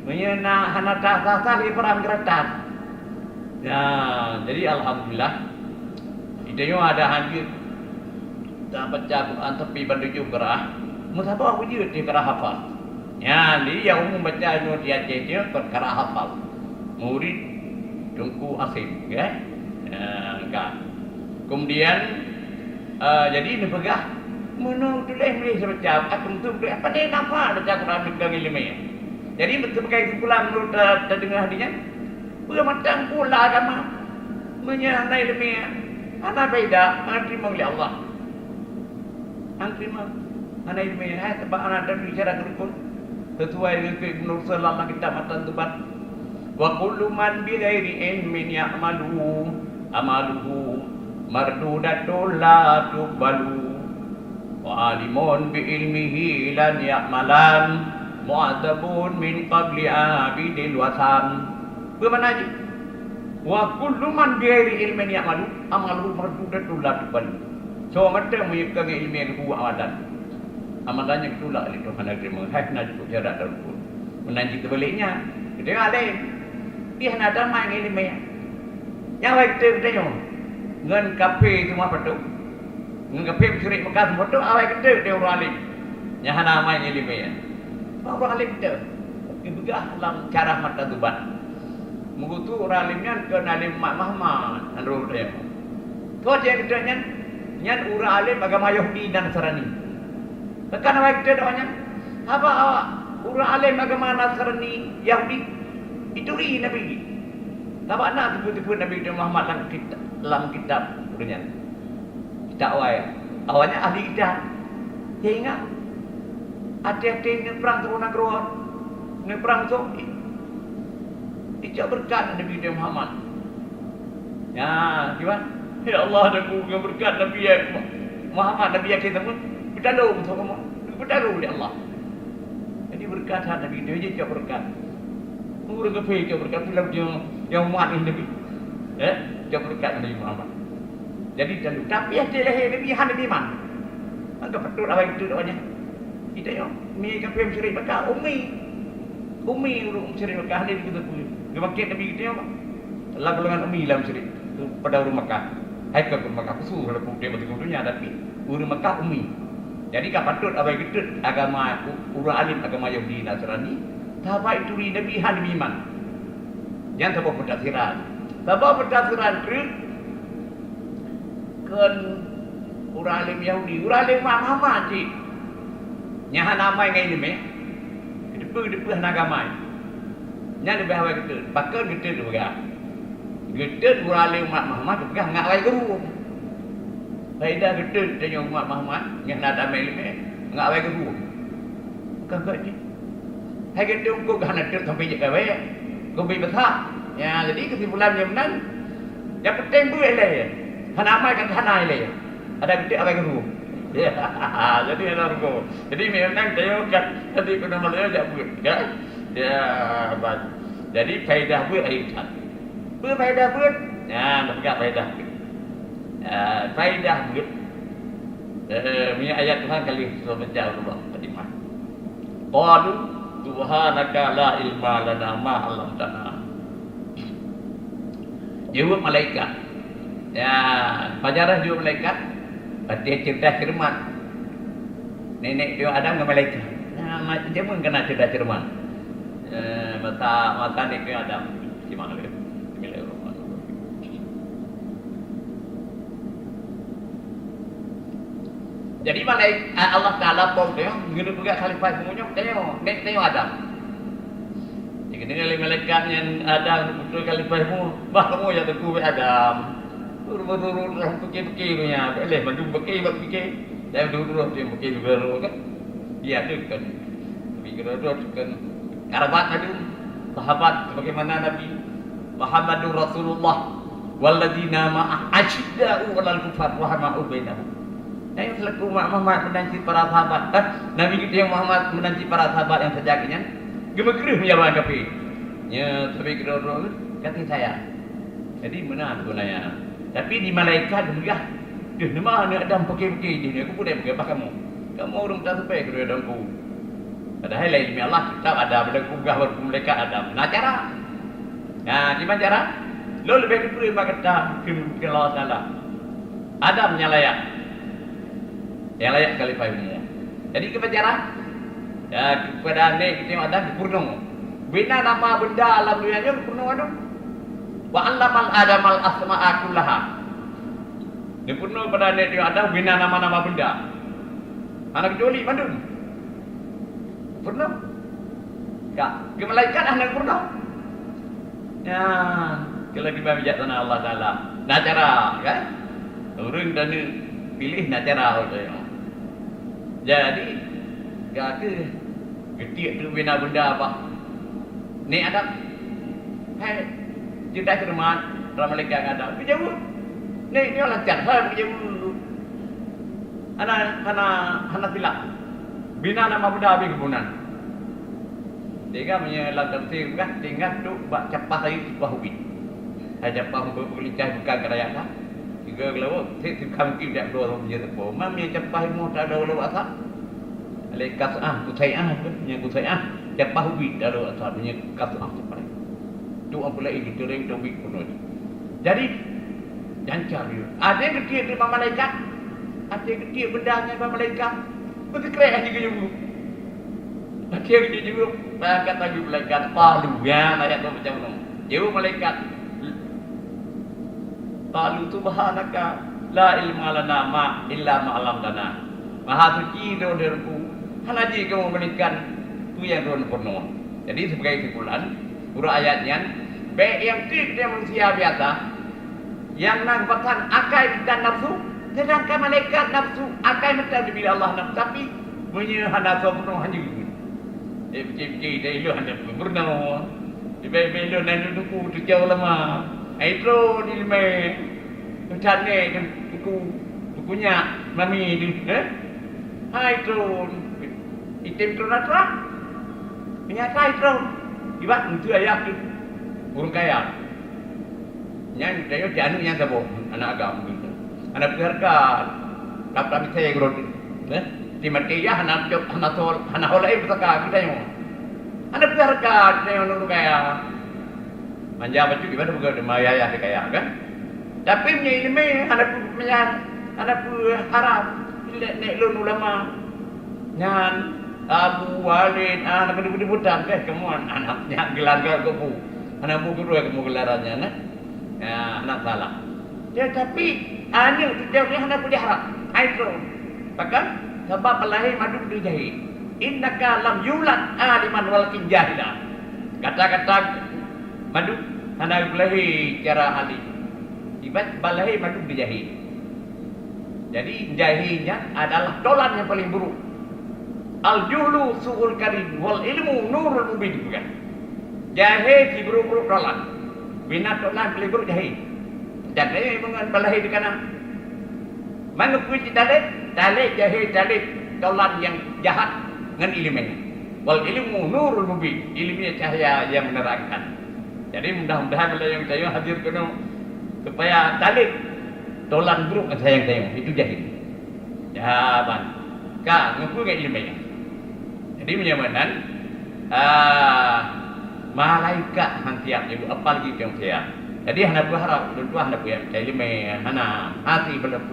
Meunyoe na hana ta-, sah-sah, lé perang geuratan. Ya, jadi alhamdulillah. Di tanyoe ada hanjeuet tabaca Quran tapi ban tujoh qiraah. Meusaboh beujeuet di qiraah hafal. Ya, jadi nyang umum baca nyoe di Aceh nyoe kon qiraah hafal. Murid Teungku Asim, ya. Ya, ka. Kemudian, eh, jadi neupeugah, meunoe tuléh-tuléh baca, akum tu tuléh, apa dia nampak baca Quran ngon ileumèe. Jadi, sebagai kesimpulan meunurot ta-, tadeungoe hadis nyan, peue mantong pula agama? Meunyoe hana ileumèe, hana faedah, hana teurimong lé Allah. Hana teurimong, hana ileumèe, hai, sabab hana tateubicara keu rukun. Sesuai dengan Ibnu Rushd lam kitab Matan Tubat. "Wa kullu man bi ghairi ilmin ya'malu, amaluhu mardudatun la tuqbalu." Wa alimun bi ilmihi lan ya'malan, mu'adzabun min qabli abidil wasan. Peue makna jih? Wa kullu man bi ghairi ilmin ya'malu, amaluhu mardudatun la tuqbalu. Soe mantong meunyoe ka ngon ileumèe geubuet amalan, amalan nyan geutulak lé Tuhan Nabi Muhammad, hai na jipeucara dan pun. Meunan jih teubaliknya, geutanyoe além, pih na damai ngon ileumèe. Nyang awai geutanyoe ngon kafé seumah patong. Ngon kafé musyrik Mekah seumeuteueng awai geutanyoe ureueng alim nyang hana amai ngon ileumèe. Ureueng alim teuh geupeugah lam syarah Matan Tubat. Meugeuturi ureueng alim nyan kon alim umat Muhammad, nyan roh teuh. Kon nyang geutanyoe nyan, nyan ureueng alim agama Yahudi dan Nasrani. Bahkan awai geutanyoe nyan, haba awak ureueng alim agama Nasrani, Yahudi, ituri Nabi. Sabab na teupeu-teupeu Nabi Muhammad lam kitab, lam kitab ureueng nyan. Kita awai, awaknyan ahli kitab. Ya ingat, hati-hati neuprang saboh nanggroe, neuprang musoh, i-, icok beureukat Nabi Muhammad. Ya, kiban? Ya Allah, dan ku ngon beureukat Nabi ya Muhammad, Nabi yakin teuma, beutalo musoh kamoe, beutalo lé Allah. Jadi beureukat that Nabi, dia je cok beureukat. Ureueng kafé cok beureukat, tu laju nyang, nyang umat Nabi. Eh, cok beureukat Nabi Muhammad. Jadi, dan, tapi hati lahé Nabi hana iman. Maka patut awai geutanyoe awaknyan. Geutanyoe, mi kafé musyrik Mekah, ummi. Ummi ureueng musyrik Mekah hana geutanyoe. Geumakét Nabi geutanyoe, lam golongan ummi lam musyrik. Pada ureueng Mekah. Hai ka ureueng Mekah khusus, walaupun dia beutôi donya, tapi ureueng Mekah ummi. Jadi, ka patut awai geutanyoe agama u-, ureueng alim agama Yahudi Nasrani, sahabat turi Nabi hana iman. Nyan saboh peutafsiran. Saboh peutafsiran treuk, kon ureueng alim Yahudi, ureueng alim umat Muhammad cit. Nyang hana amai ngon ileumèe, geuteupeu-teupeu hana agama. Nyan leubeh awai geutanyoe. Pakon geutanyoe peugah? Geutanyoe ureueng alim umat Muhammad geupeugah ngat awai geuruwong. Faedah geutanyoe, tanyoe umat Muhammad nyang hana amai ileumèe, ngat awai geuruwong. Bukan geutanyoe. Hai geutanyoe kok hana trok sampai jeuet kawé, kok beuet beusa. Ya, jadi kesimpulan nyang meunan, nyang penting beuet ilèe. Hana amai kan hana ilèe. Ada geutanyoe awai geuruwong. Ya, jadi hana rugoe. Jadi memang tanyoe kan, jadi keunoe malam jak beuet, kan? Ya, ban. Jadi faedah beuet ai that. Peue faedah beuet? Ya, tapeugah faedah beuet. Ya, faedah beuet. Eh, meunyoe ayat Tuhan ka lheueh baca Allah Fatimah. Qalu subhanaka la ilma lana ma 'allamtana. Jaweueb malaikat. Ya, pajarah jaweueb malaikat, patéh cerdas cermat. Nenek piôh Adam ngon malaikat. Nah, ma-, jameun keunan cerdas cermat. Eh, masa, masa nenek piôh Adam. Gimana dia? Bismillahirrahmanirrahim. Jadi, malaikat Allah Taala pom dia, geuneuk peugah khalifah bumoe nyoe, tanyoe, nenek tanyoe Adam. Jadi, deungon lé malaikat nyan Adam, beutôi khalifah bumoe, bah kamoe nyang teungku Adam. Ureueng-ureueng roh pike-pike donya, leh mandum pike bak pike. Dan dulu roh dia pike dulu kan. Dia ada kan. Tapi kalau roh kan karabat tadi, sahabat sebagaimana Nabi. Muhammadur Rasulullah walladzina ma'ah asyidda'u 'alal kuffar rahama'u bainahum. Nyan selaku Muhammad meunan cit para sahabat. Eh, Nabi geutanyoe Muhammad meunan cit para sahabat nyang saja geuh nyan. Geumeukreuh meunyoe kafé. Nya, tapi keudroe-droe geuh kasih sayang. Jadi meunan gunanya. Tapi di malaikat geupeugah, "Deuh, nima aneuk Adam peuke-peuke jih ni, aku pun dah peugah bak kamu. Kamu ureueng tasubeh keudroe Adam ku." Padahai lam ileumèe Allah kitab Adam, dah geupeugah bak malaikat Adam. Nah, cara. Nah, kiban cara? Lôn leubeh teupeue bak gata keu Allah Taala. Adam nyang layak. Nyang layak khalifah umum. Jadi kiban cara? Ya, keupada aneuk geutanyoe Adam geupeurunoe. Bina nama benda alam donya nyoe geupeurunoe Adam. Wa 'allamal Adamal asma'a kullaha. Geupeurunoe pada aneuk geutanyoe Adam bina nama-nama benda. Hana keucuali mandum. Peurunoe. Ka, keu malaikat hana peurunoe. Nyan, keu lagèe bijaksana Allah Taala. Na cara, kan? Ureueng taneuk piléh na cara, ureueng. Jadi, ka kheueh geutiek teuk bina benda bak Nek Adam. Hai, jeuet that ceureumat, lam malaikat ngon Adam. Geujaweueb. Nek nyoe lancar, hai, geujaweueb. Hana, hana, hana silap. Bina nama benda habéh keubunan. Sehingga meunyoe lam tafsir peugah, tinggai trok bak capah rayeuk capah ubit. Hai capah ubit peulincah bukan keu rakyat dah. Tiga geulawok, seb teuka mungkin jak dua orang punya teupeu. Mam nyang capah ilmu tak ada walau asap. Alai kasah, kusai'ah, nyang kusai'ah. Capah ubit tak ada asap, nyang kasah tu paling. Tu apa lagi kita lain tu ubit pun. Jadi, lancar dia. Ada yang kecil terima malaikat. Ada yang kecil benda yang malaikat. Beuteukrek hana geuyue. Akhé geujeuet, bah, kata lagi malaikat, "Qalu," ya, ayat tu macam tu. Jaweueb malaikat, "Qalu subhanaka la ilma lana ma illa ma 'allamtana." Maha suci Droe, Droe Teungku, hana jeuet kamoe meuberikan peue nyang Droeneuh peurunoe. Jadi, sebagai kesimpulan, ureueng ayat nyan, bèk nyang keu manusia biasa, nyang na geupasan akai dan nafsu, sedangkan malaikat nafsu akai mantong dibri Allah nafsu, tapi meunyoe hana soe peurunoe hana geuyue. Eh, pike-pike, dah ilôn hana peurunoe. Ibai-ibai ilôn hana tuku, tucok lama. Ai tron ileumèe. Tucok nèk, tuku, tuku nyak, mami tu, eh? Hai tron. Item tron atra. Meunyo atra tron. Ibat, enteuk ayah tu. Ureueng kaya. Nyan, tanyoe cit aneuk nyan saboh, aneuk agam gitu. Hana peue hareuga, tap-tap misai keudroe teuh. Eh? Di maté yah hana cok, hana sol, hana ho laén peusaka keu tanyoe. Hana peue hareuga tanyoe ureueng kaya. Manja bacut ibadah bukan teuma yah-yah kaya kan? Tapi meunyoe ileumèe hana peue meunan, hana peue harab, lé nèk lôn ulama. Nyan Abu Walid, ah, hana peue-peue sebutan deh, kamoe aneuk nyan geulaga gob. Hana bu keudua kamoe geularan nyan, eh. Ya, hana salah. Ya, tapi aneuk tu jaweueb hana peue jiharab. Hai tron. Pakon? Sabab ban lahé mandum di jahé. Innaka lam yulad aliman walakin jahila. Kata-kata mandum hana geulahé cara alim. Iban ban lahé mandum di jahé. Jadi, jahé nyan adalah tolan nyang paleng buruk. Al-juhlu su'ul qarin wal ilmu nurul mubin, bukan? Jahé siburuk-buruk tolan. Bina tolan paleng buruk jahé. Dan eh, meungon ban lahé di kanan. Mangat peue cit talét, talét jahé, talét tolan nyang jahat ngon ileumèe. Wal ilmu nurul mubin, ileumèe cahya nyang menerangkan. Jadi, mudah-mudahan meulayeue tanyoe hadir keunoe supaya talét tolan buruk nyang sayang tanyoe, itu jahé. Ya, ban. Ka, ngon peue ngon ileumèe. Jadi, meunyoe meunan, ah, malaikat han siap jaweueb, apalagi nyang siap. Jadi, hana peue harab, lôn tuan hana peue nyang ileumèe, hana, hati bela-,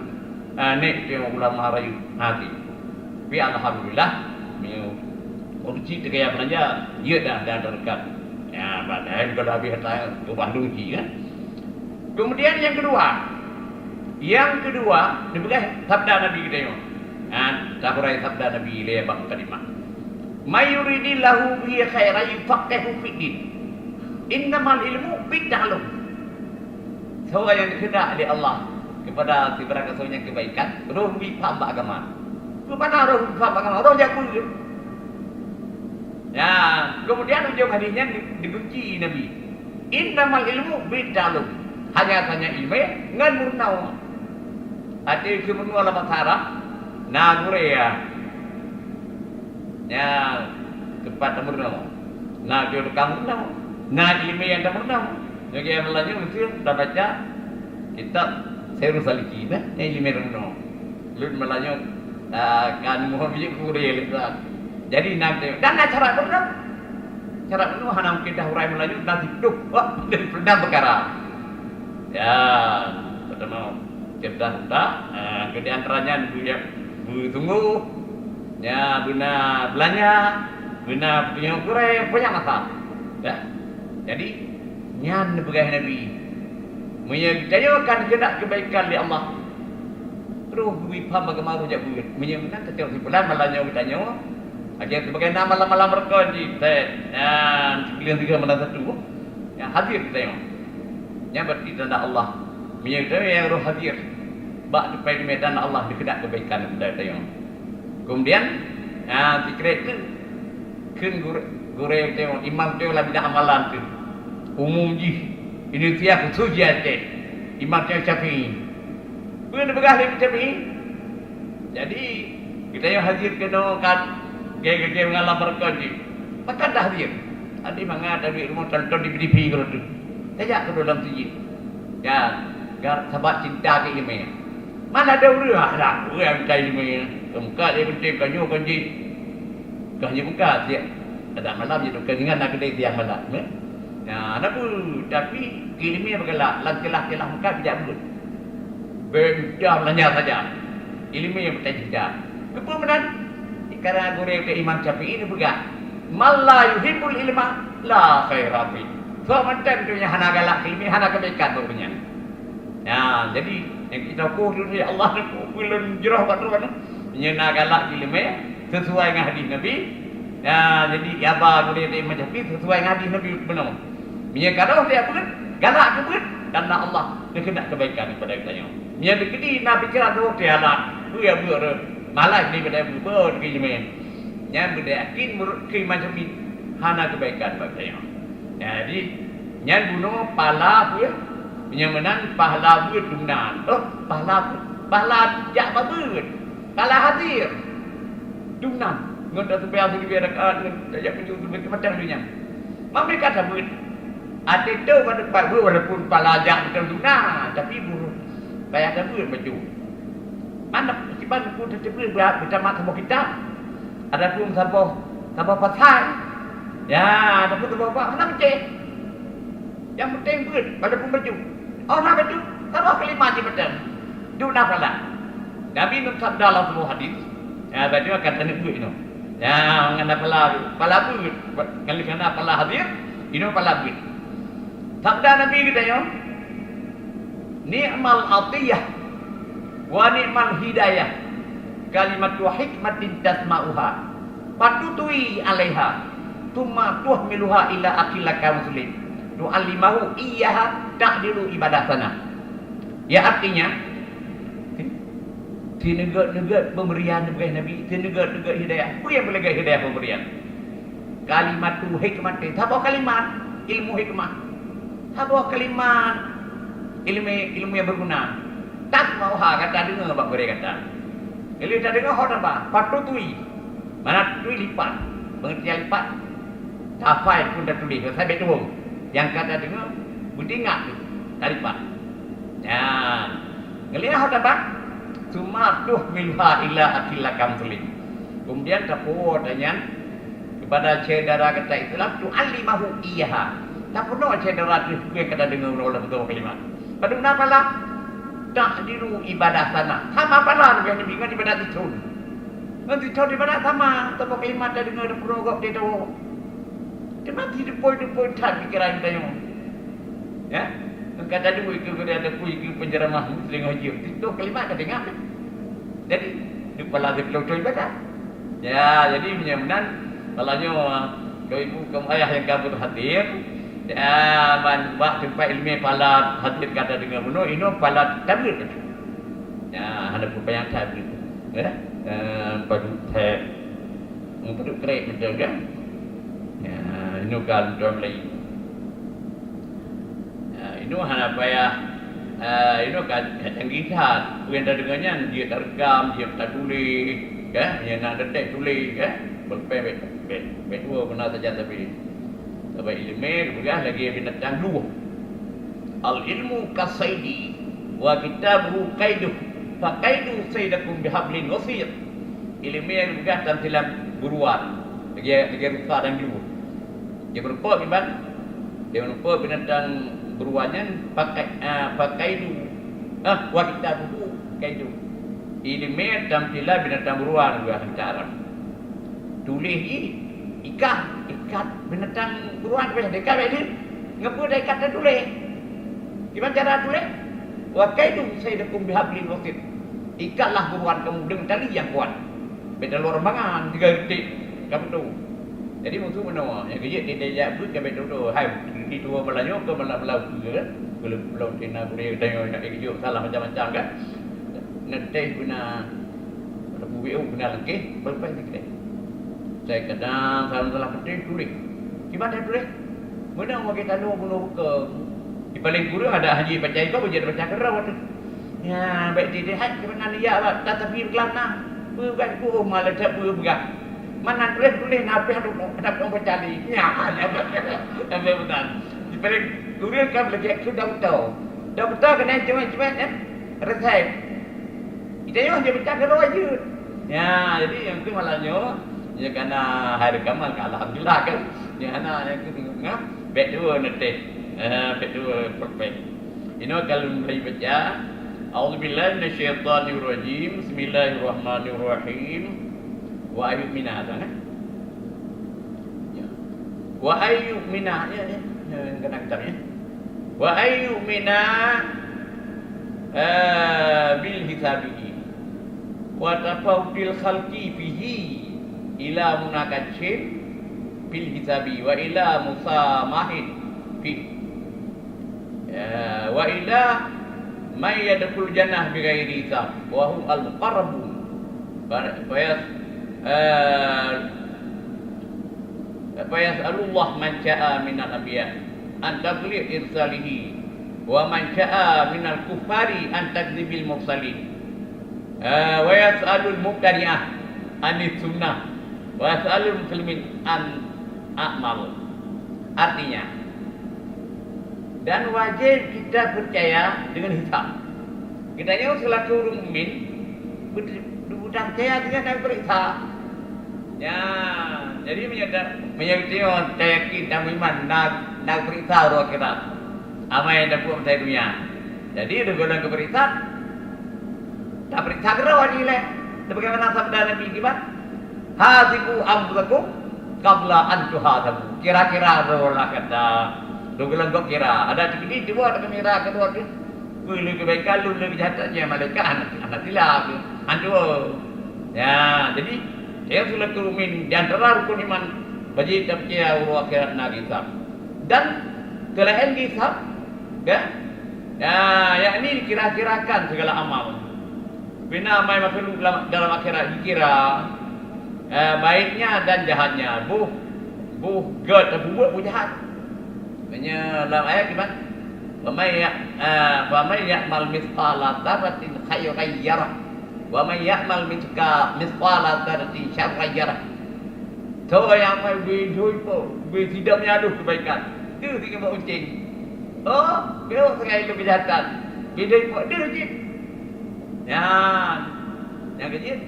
ah, nèk nyang ulama rayeuk, hati. Tapi alhamdulillah, meunyoe kunci teuka beulanja, jeuet dah, dah dekat. Ya, padahai kalau habéh harta, ubah kunci, kan? Kemudian yang kedua, yang kedua, dipeugah sabda Nabi geutanyoe. Ha, tahurai sabda Nabi lé bak kalimah. "May yuridillahu bihi khairan yufaqqihhu fid din." Innamal ilmu bit ta'allum. Soe nyang dikehendak lé Allah kepada sibarang soe nyang kebaikan, roh geubri paham bak agama. Keu mana roh geubri paham bak agama? Roh jak peue? Ya, kemudian ujong hadis nyan di-, dikunci Nabi. Innamal ilmu bitta'allum. Hanya saja ileumèe ngon meurunoe. Arti keu meurunoe lam basa Arab, na gurèe, ya. Nyan teumpat tameurunoe. Na gurèe tukang meurunoe. Na ileumèe nyang tameurunoe. Lagèe meunyoe meusti tabaca kitab Sairus Salikin, nah, nyan ileumèe meurunoe. Lôn meunyoe, ah, kan muhom jih gurèe lé. Jadi na, dan na cara meurunoe. Cara meurunoe hana mungkin dah urai meunyoe na siplôh. Wah, dan peudang peukara. Ya, pertama, cerdas utak, ah, kemudian antaranya beu-, beusungguh, ya, beuna beulanja, beuna peutunyok gurèe, banyak masa. Ya. Jadi, nyan neupeugah Nabi. Meunyoe geutanyoe kan keunak keubaikan lé Allah, terus geubri pham bagaimana roh jak beuet. Meunyoe meunan, teucok simpulan malam nyoe geutanyoe, lagèe sibagai na malam-malam beureukat jih, tét. Nyan, sikeulieng tiga malam satu. Nyang hadir geutanyoe. Nyan berarti tanda Allah. Meunyoe geutanyoe nyang roh hadir bak teumpat ileumèe, tanda Allah neukeudak keubaikan keupada geutanyoe. Kemudian, ah, sikrék teuh kheun gurèe, gurèe geutanyoe, imam geutanyoe lam bidang amalan teuh. Umum jih, Indonesia khusos jih Aceh. Imam geutanyoe Syafi'i. Peue neupeugah lé Imam Syafi'i? Jadi, geutanyoe hadir keunoe kan, gaya-gaya ngon lam beureukat jih. Pakon dah hadir? Adak mangat, adak rumoh tonton di T V keudroe teuh. Tajak keudroe lam sijid. Ya, gar-, sabab cinta keu ileumèe. Mana ada ureueng, ah, dah, ureueng nyang mita ileumèe. Keumeukat nyang penting, kan nyoe, kan jih. Kan nyoe bukan, siat. Adak malam jih, bukan ingat nak keudéh siang malam, eh. Ya, na peue? Tapi, keu ileumèe beugalak, lam keulah-keulah muka bijak beuet. Bèk mudah beulanja saja. Ileumèe nyang meutai cinta. Keupeue meunan? Karena gurèe teuh Imam Syafi'i neupeugah, "Man la yuhibbul ilma la khaira fih." Soe mantong teuh nyang hana galak keu ileumèe, hana keubaikan bak ureueng nyan. Ya, jadi, nyang kita ukur dulu, ya Allah, neupeue lôn jroh bak droeneuh. Meunyoe na galak keu ileumèe, sesuai ngon hadis Nabi. Ya, jadi, ya ba gurèe teuh Imam Syafi'i sesuai ngon hadis Nabi bunoe. Meunyoe ka roh tajak beuet, galak keu beuet, karena Allah neukeunak keubaikan keupada geutanyoe. Meunyoe teukeudi na pikeran roh teuh, alah, peue nyang beuet rot, malas daripada beuet, beuet keu ileumèe. Nyan beuyakin meunurot keu Imam Syafi'i hana keubaikan bak geutanyoe. Jadi, nyan bunoe pahala beuet, meunyoe meunan pahala beuet dum nan. Oh, pahala beuet, pahala jak bak beuet. Pahala hadir. Dum nan, ngon taseubiah siribèe rakaat, ngon tajak meunyoe siribèe teumatang donya. Mamé ka tabeuet. Até teuh bak teumpat beuet, walaupun pahala jak beutôi dum nan, tapi buruh payah tabeuet bacut. Manök siban pun teuteubeuet beurat beutamat saboh kitab. Adapun saboh, saboh pasai, ya, adapun saboh bab, hana meucéh. Nyang penting beuet, walaupun bacut. Oh, na bacut, saboh kalimat jih mantong. Dum na pahala. Nabi neusabda lam saboh hadis, ya, bak nyoe akan taneuk beuet nyoe. Ya, ngon na pahala, pahala beuet. Ngon lheueh na pahala hadir, inoe pahala beuet. Sabda Nabi geutanyoe, "Ni'mal atiyah wa ni'mal hidayah, kalimatu hikmatin tasma'uha, fatutwi 'alaiha, tsumma tuhmiluha ila akhil laka muslim, tu'allimahu iyyaha ta'dilu ibadah sanah." Ya, artinya, sineugét-neugét peuberian neupeugah Nabi, sineugét-neugét hidayah. Peue nyang peulagèe hidayah peuberian? Kalimatu hikmatin, saboh kalimat ilmu hikmah. Saboh kalimat ilmu, ilmu nyang beuguna. Tasma'uha, gata deungoe bak gurèe gata. Lheueh tadeungoe ho taba, fatutwi. Mana tutwi lipat. Pengertian lipat, tafai pun tatuléh, sabe tuwöng. Nyang ka tadeungoe, beuteuingat tu, talipat. Nyan. Ngon lheueh ho taba, tsumma tuhmiluha ila akhil laka muslim. Kemudian tapuwoe tanyan keupada syedara gata Islam, tu'allimahu iyyaha. Tapeurunoe syedara teuh peue nyang ka tadeungoe ulang-ulang beutôi kalimat. Padum na pahala? Ta'dilu ibadah sanah. Sama pahala neupeugah Nabi ngon ibadah sithon. Ngon sithon ibadah sama, saboh kalimat tadeungoe tapeurunoe gob teuh tawoe. Teuma siteupôi-teupôi that pikeran tanyoe. Ya, ka taduek keu gurèe, taduek keu penceramah, seudeungoe jeuem. Sithon kalimat ka teuingat. Jadi, dum pahala siplôh thôn ibadah. Ya, jadi meunyoe meunan, pahala nyoe, keu ibu, keu ayah nyang ka beurhadir, ya, ban bak teumpat ileumèe pahala hadir ka tadeungoe bunoe, inoe pahala tabeuet. Ya, hana peue panyang that beuet. Ya, eh, padub that. Padub krek macam kan. Ya, inoe ka lôn tuan Melayu. Inoe hana payah, eh, inoe ka, ka canggih that. Peue nyang tadeungoe nyan, jeuet tarekam, jeuet tatuléh, kan? Meunyoe na teuntèe tuléh, kan? Peureulèe bèk, bèk, bèk tuwoe beuna sajan sabe. Sabab ileumèe geupeugah lagèe binatang luwah. Al-ilmu kasaidi wa kitabuhu qaiduh. Faqaidu saidakum bihablin wathir. Ileumèe geupeugah tamsilan buruan. Lagèe, lagèe rusa dan gluweueng. Dia meurumpok kiban? Dia meurumpok binatang buruan nyan pakai, ah, pakaidu. Ah, wa kitabuhu kaidu. Ileumèe tamsilan binatang buruan geupeugah bahasa Arab. Tuléh jih ikat, ikat binatang buruan, bèk ikat bèk lé. Ngeupeu dah ikat tatuléh. Kiban cara tuléh? Wa qaidu saidakum bihablin wathir. Ikatlah buruan kamu dengan tali yang kuat. Bèk taluwa rombongan, tiga detik, ka beutôi. Jadi, musoh meunoe, nyang keujeuet dia jak beuet, ka bèk tutoe. Hai, di dua malam nyoe, ke malam-malam ke, kan? Belum, belum tina gurèe, tanyoe nak ikut, salah macam-macam, kan? Neuteh beuna, buet beuna lengkeh, leupah dikeh. Saya kadang salah-salah peuteh tuléh. Kiban dia tuléh? Meunoe bagi tanoh bunoe buka. Di paling kureueng ada haji baca iko, baca baca keurau tu. Ya, baik di hai keunan ya, tetapi kelam na. Bukan ku malah tak bukan. Mana tuléh-tuléh na pih ada ada pun baca ni. Ya, ada betul. Di paling kureueng kan lagi aku dah betul. Dah betul kena cuma-cuma, eh. Resep. Kita nyoe hanya pecah keudua jeuet. Ya, jadi nyang tu malam nyoe, ya kana hai rekaman ka alhamdulillah kan. Ya hana nyang tu tengok ngah, bèk dua neuteh. Eh, bèk dua perfect. Inoe kalau mulai baca, A'udzubillahi minasyaitonirrajim. Bismillahirrahmanirrahim. Wa ayyumina, kan, eh? Ya. Wa ayyumina, ya, ya. Ya, kena kitab, ya. Wa ayyumina, eh, bil hisabihi. Wa tafawutil khalqi fihi ila munakasyin fil hisabi wa ila musamahin fi. Ya, wa ila may yadkhul jannah bighairi hisab wa hum al muqarrabun. Fa, fa yas, eh, fa yas'alullah man sya'a minal anbiya an tabligh irsalihi wa man sya'a minal kuffari an takdzibil mursalin. Eh, wa yas'alul mubtadi'ah anis sunnah wa yas'alul muslimin an a'mal. Artinya, dan wajib kita percaya dengan hisab. Kita nyoe selaku ureueng mukmin, beut-, beutôi percaya dengan dan periksa. Ya, jadi meunyoe ta-, meunyoe kita nyoe ta yakin dan beriman na, na periksa uroe akhirat. Amai dan buet masa dunia. Jadi, udah golom keuperiksa, taperiksa keudroe jih lé. Sebagaimana sabda Nabi kiban, "Hasibu anfusakum qabla an tuhasabu." Kira-kira droe lah kata. Lôn geulong gok kira. Ada tikini cuba ada kamera keudroe tu. Peue lé keubaikan lôn lé keujahatan nyan malaikat hana, hana silap. Hantu. Ya, jadi, ya, sulatul mukmin di antara rukun iman wajib tapercaya uroe akhirat na hisab. Dan selain hisab, ya, ya, yakni dikira-kirakan segala amal. Bina amai makhluk dalam, dalam akhirat dikira, eh, baiknya dan jahatnya. Boh, boh gét, boh buet, boh jahat. Meunyoe lam ayat kiban, "Wa may ya-, eh, wa may ya'mal mithqala dzarratin khairan yarah, wa may ya'mal mithqa-, mithqala dzarratin syarran yarah." Soe nyang amai bidoi po, bidoi sidom nyang deuh keubaikan, deuh singoh bak unceng. Oh, beuh sagai lôn keujahatan, bidoi po deuh jih. Nyan, nyang keujeuet,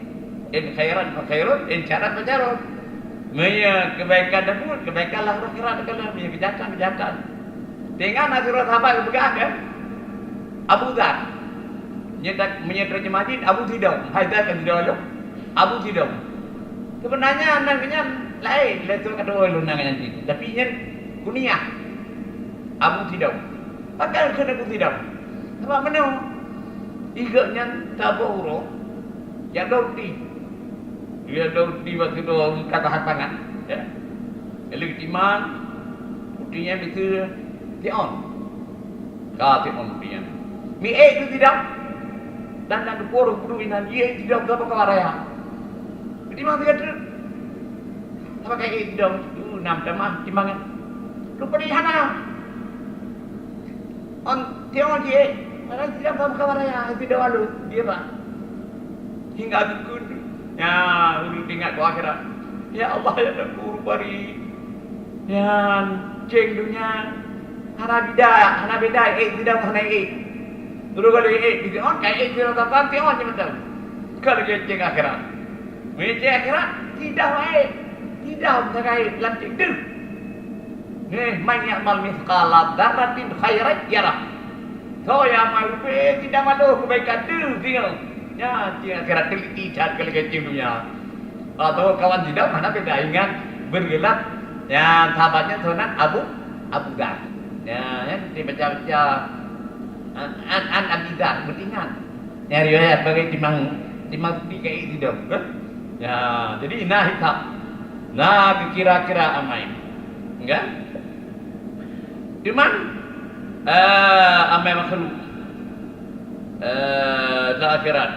in khairan fa khairun, in syarran fa syarrun. Meunyoe keubaikan tabuet, keubaikan lah uroe akhirat teukalon, meunyoe keujahatan, keujahatan. Teuingat na sidroe sahabat geupeugah kan? Abu Dzar. Meunyoe ta-, meunyoe tarjamah jih Abu Sidom. Hai Dzar kan sidom lom. Abu Sidom. Sebenarnya nan nyan laén, laén tu kata ulôn nan nyan jih. Tapi nyan kuniah. Abu Sidom. Pakon kheun Abu Sidom? Sabab meunoe, i gobnyan saboh uroe, jak bloe ruti. Dia bloe ruti bak sidroe ka tahan pangan, ya. Lalu geutimang, ruti nyan miseue siôn. Ka siôn ruti nyan. Mi ék keu sidang. Dan, dan geupeureuh guru inan, "Ye, sidang ka baka raya." Geutimang sigoe treuk. Saboh ka ék sidang, uh, nam tamah timbangan. Rupanya hana. On tiong jih, mana sidang paham kawan raya, sidang alu, dia bah. Hingga dukun, ya, ulun ingat ku akhirat. Ya Allah, ya Tuhanku, rupari. Ya, ceng dunia. Hana bida, hana beda, eh, sidang hana eh. Dulu kali eh, di on, kayak eh, sidang tapan, tiong je macam. Kalau dia ceng akhirat. Meunyo ceng akhirat, tidak eh. Tidak, misalkan eh, lantik deuh. Neh, man ya'mal mithqala dzarratin khairan yarah. Soe nyang amal rupa, eh, tidak malu kebaikan tu singoh. Nyan, cing akhirat teliti that keu lagèe cing dunia. Atau kawan tidak, mana beda ingat bergelap. Ya, sahabatnya soe nan Abu, Abu Dzar. Ya, ya, dibaca-baca. An, an, an Abi Dzar, beuingat. Nyang riwayat bagai timang, timang sepi kai sidong, kan? Ya, jadi na hisab. Na geukira-kira amai. Kan? Cuman, eh, amai makhluk, eh, dalam akhirat,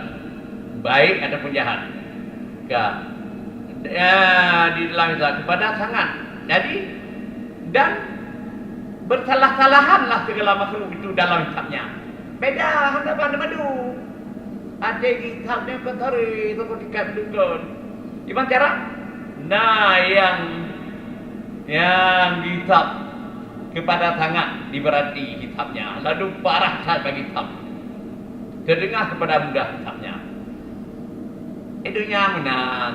baik ataupun jahat. Ka. Ya, di dalam hisab kepada sangat. Jadi, dan bersalah-salahanlah segala makhluk itu dalam hisabnya. Beda, hana bandum-bandum. Até hisab nyan ka taré, seperti kat dukun. Gimana cara? Nah, yang, yang hisab kepada sangat diberati hisabnya. Lalu parah saat bagi hisab. Sedengah kepada mudah hisabnya. Eh, dunia meunan.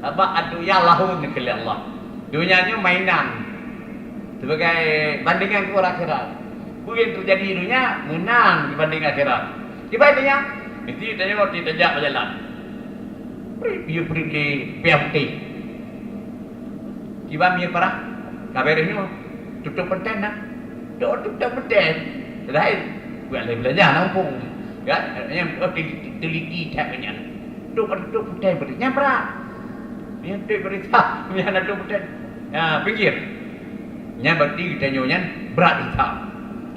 Sabab ad-dunya lahun keu Allah. Dunia nyoe mainan. Sebagai bandingan keu akhirat. Peue nyang teujadi dunia meunan dibanding akhirat. Kiban dunia, mesti tanyoe roti tajak beujalan. Prit, piye prit lé piah putéh. Kiban mie parah, ka beureh nyoe. Tutup peuntén dah. Dok tutup peuntén. Laén. Buat lé beulanja lampung. Kan? Nyang teliti, teliti that nyan. Tutup, tutup peuntén, peuntén. Nyang brat. Nyang tutup berita, nyang na tutup peuntén. Ha, pinggir. Nyan berarti geutanyoe nyan brat hisab.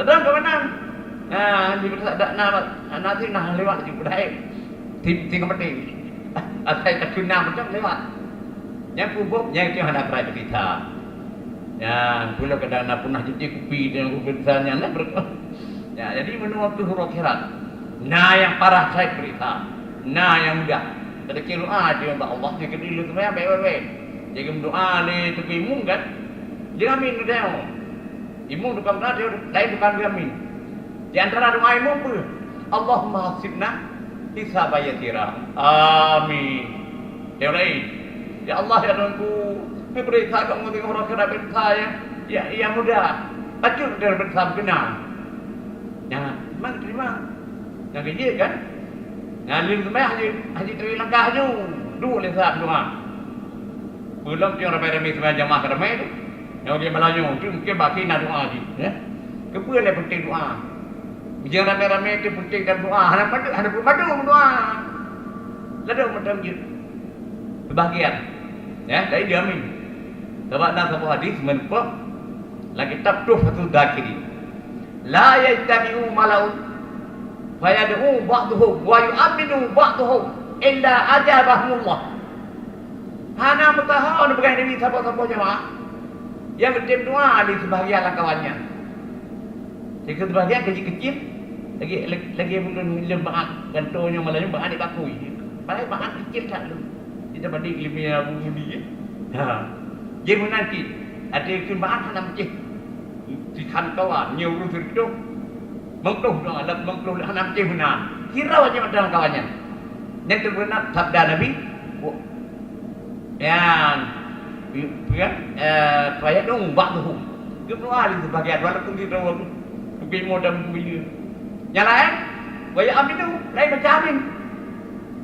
Sedang keumanan. Ha, di berita dak na, na sih nah lewat laju peudaém. Tim, tim keupeuteng. Asai takheun na macam lewat. Nyang pubôk, nyang itu hana teurai beurita. Nyan, pula kadang na punah jeuet kupi dan kupi besar nyan, nah, ber-, ya, jadi, meunurot tu huruf akhirat. Na nyang parah that beurita. Na nyang mudah. Teudeungoe doa dia bak Allah, dia kena ilmu sembahyang, baik-baik. Jadi, meudoa lé Teungku Imum kan, dia amin, dia. Imum tukang doa, dia lain tukang dia amin. Di antara doa imum peue? "Allahumma hasibna hisaban yasira." Amin. Yang lain, "Ya Allah, ya Tuhanku, beupeuriksa kamoe teungoh uroe keu beuriksa ya, ya, ya mudah. Bacut dari beuriksa beukeunan." Nyan, memang terima. Nyang keujeuet kan? Nyan lheueh seumayang haji, haji teurimong langkah laju. Duek lé saat doa. Peulom tiong ramé-ramé seumayang jamaah ramé tu. Nyang ureueng Meulayu tu mungkin baki na doa jih, ya. Keupeue lé penting doa? Bijang ramé-ramé tu penting dan doa. Hana padu, hana padu doa. Lalu macam je. Sebahagian. Ya, dari dia amin. Sebab dalam satu hadis menumpuk lagi kitab Tuhfatul Dzakirin. La yajtami'u mala'un fayad'u ba'duhum wa yu'amminu ba'duhum illa ajabahumullah. Hana meutuho neupeugah Nabi saboh-saboh jamaah nyang geutem doa lé seubahagian lam kawan nyan. Sikeu seubahagian keucil-keucil, lagi, lagi ulôn lôn bangat gantoe nyoe malam nyoe bangat dibakui. Padahai bangat keucil that lôn. Kita banding ileumèe Abu Mudi, ya. Ha. Jih meunan cit, até keu bangat hana meucéh. Sikhan kawan, nyoe ureueng seureutôh. Meuklôh doa, lam meuklôh hana meucéh meunan. Sira wajéb mantong kawan nyan. Nyan teupeue na sabda Nabi, nyan, peue, eh, fayad'u ba'duhum. Geudoa lé seubahagian, walaupun di dalam tuki mo dan buye. Nyang laén, wa yu'amminu, laén baca amin.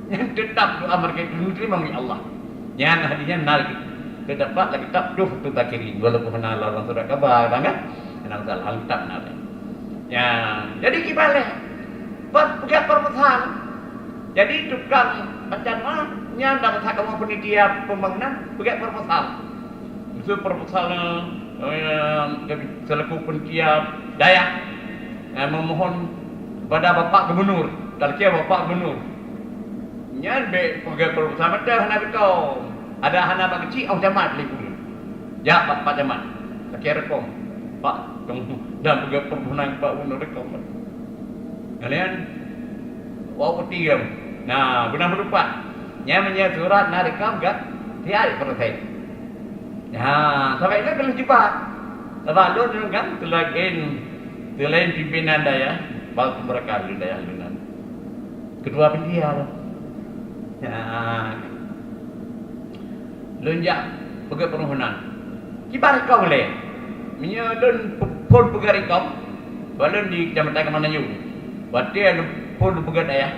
Nyan teutap doa mereka itu diterima oleh Allah. Nyan hadisnya menarik. Terdapat lagi kitab Tuhfatul Dzakirin, walaupun hana lam surat khabar, kan? Hana masalah, kitab menarik. Ya, jadi kiban lé. Pe-, peugah proposal. Jadi tukang baca doa, nyan dah masa kamoe panitia pembangunan, peugah proposal. Itu proposal, eh, selaku panitia dayah, eh, memohon kepada Bapak Gubernur, talakée Bapak Gubernur. Nyan bèk peugah proposal mantong hana beutôi. Ada hana bak keuchik, oh, camat lé guru. Jak bak Pak Camat. Lakée rekom. Pak, Dan peugah permohonan bak gubernur Rikong. Kalian wak putih kamu. Nah, beuna meurupat. Nyan meunyoe surat na Rikong gak tiari proses. Nah, sampai itu keuneuk cuba. Sebab lôn kan selain selain pimpinan dayah, bak pemberkah di dayah lôn. Ketua pendial. Ya. Lôn jak peugah permohonan. Kiban Rikong lé. Meunyoe lôn phon peugah Rikong, bak lôn di Kecamatan Kemanayung. Watèe lôn phon peugah dayah.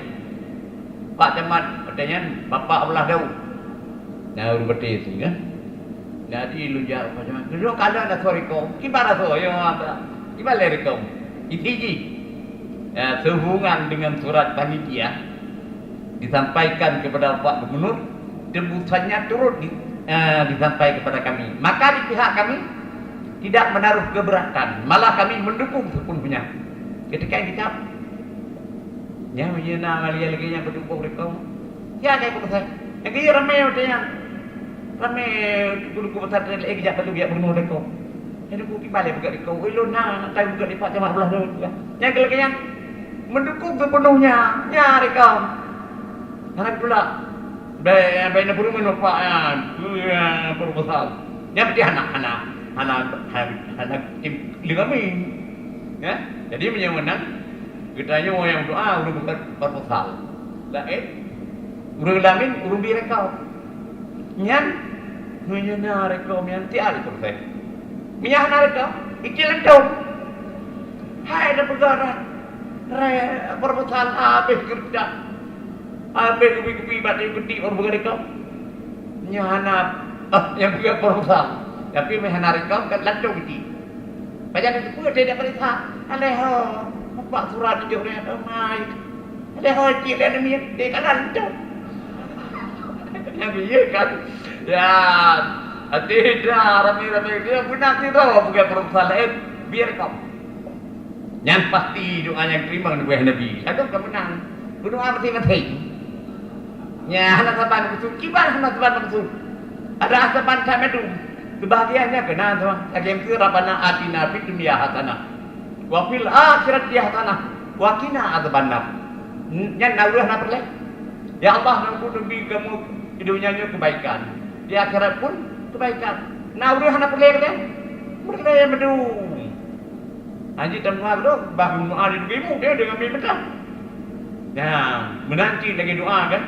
Pak Camat, watèe nyan Bapak Abdullah Daud. Nah, ureueng Batèe tu kan. Jadi lôn jak Pak Camat. Lôn kala na surat Rikong. Kiban surat, ya, apa? Kiban lé Rikong. Isi jih. Ya, sehubungan dengan surat panitia disampaikan kepada Pak Gubernur, tebusannya turut di, eh, disampaikan kepada kami. Maka di pihak kami tidak menaruh keberatan, malah kami mendukung sepenuhnya. Ketika yang dicap, ya, meunyoe na malia lagi nyang beudukong Rikong. Ya, kayak pesan. Lagi ramai udah yang ramai guru-guru pesantren lagi jak perlu biar bunuh Rikong. Jadi ku kiban lé peugah Rikong. Oi, lôn na, tai peugah lipat jamak belah tu. Nyang keuleubeh nyan mendukung sepenuhnya. Ya, Rikong. Hana pula. Bai, bai na peurumeun bapak, ya. Ya, proposal. Nyang penting hana, hana, hana, hana, hana tim lengami. Ya. Jadi meunyoe meunan, geutanyoe nyang doa ureueng bukan proposal. Laén, ureueng lamin, ureueng bi Rikong. Nyan, meunyoe na Rikong nyan tiap proses. Meunyoe hana Rikong, ikil leuntong. Hai dah peugah dah. Re-, proposal habéh keuredak. Habéh kupi-kupi bak tiep keutik ureueng peugah Rikong. Nyan hana, nyang peugah proposal. Tapi meunyoe hana Rikong, kan lantong keutik. Pajan teupeu teuh dak peuriksa. Alèh ho, mupak surat jih lé, oh mai. Alèh ho cit lé namiet, deh kanan tu. Nyang iya kan. Ya, hati dah ramai-ramai dia beuna sidroe bukan peureumpah laén, biar kau. Nyan pasti doa nyang teurimong neubuet Nabi. Lagu ka meunang. Berdoa masing-masing. Nya hana saban maksud, kiban hana saban maksud. Ada saban tak madu. Kebahagiaannya kena tu. Lagi yang tu Rabbana atina fid dunya hasanah. Wa fil akhirati hasanah wa qina adzabannar. Nyan na ureueng na peureulèe. Ya Allah, Teungku, neubi kamoe di donya nyoe kebaikan. Di akhirat pun kebaikan. Na ureueng hana peureulèe keu lé? Peureulèe meudum. Haji teuma lom bah geudoa di bukét mu dia dengan mie mentah. Nah, meunan cit lagèe doa kan?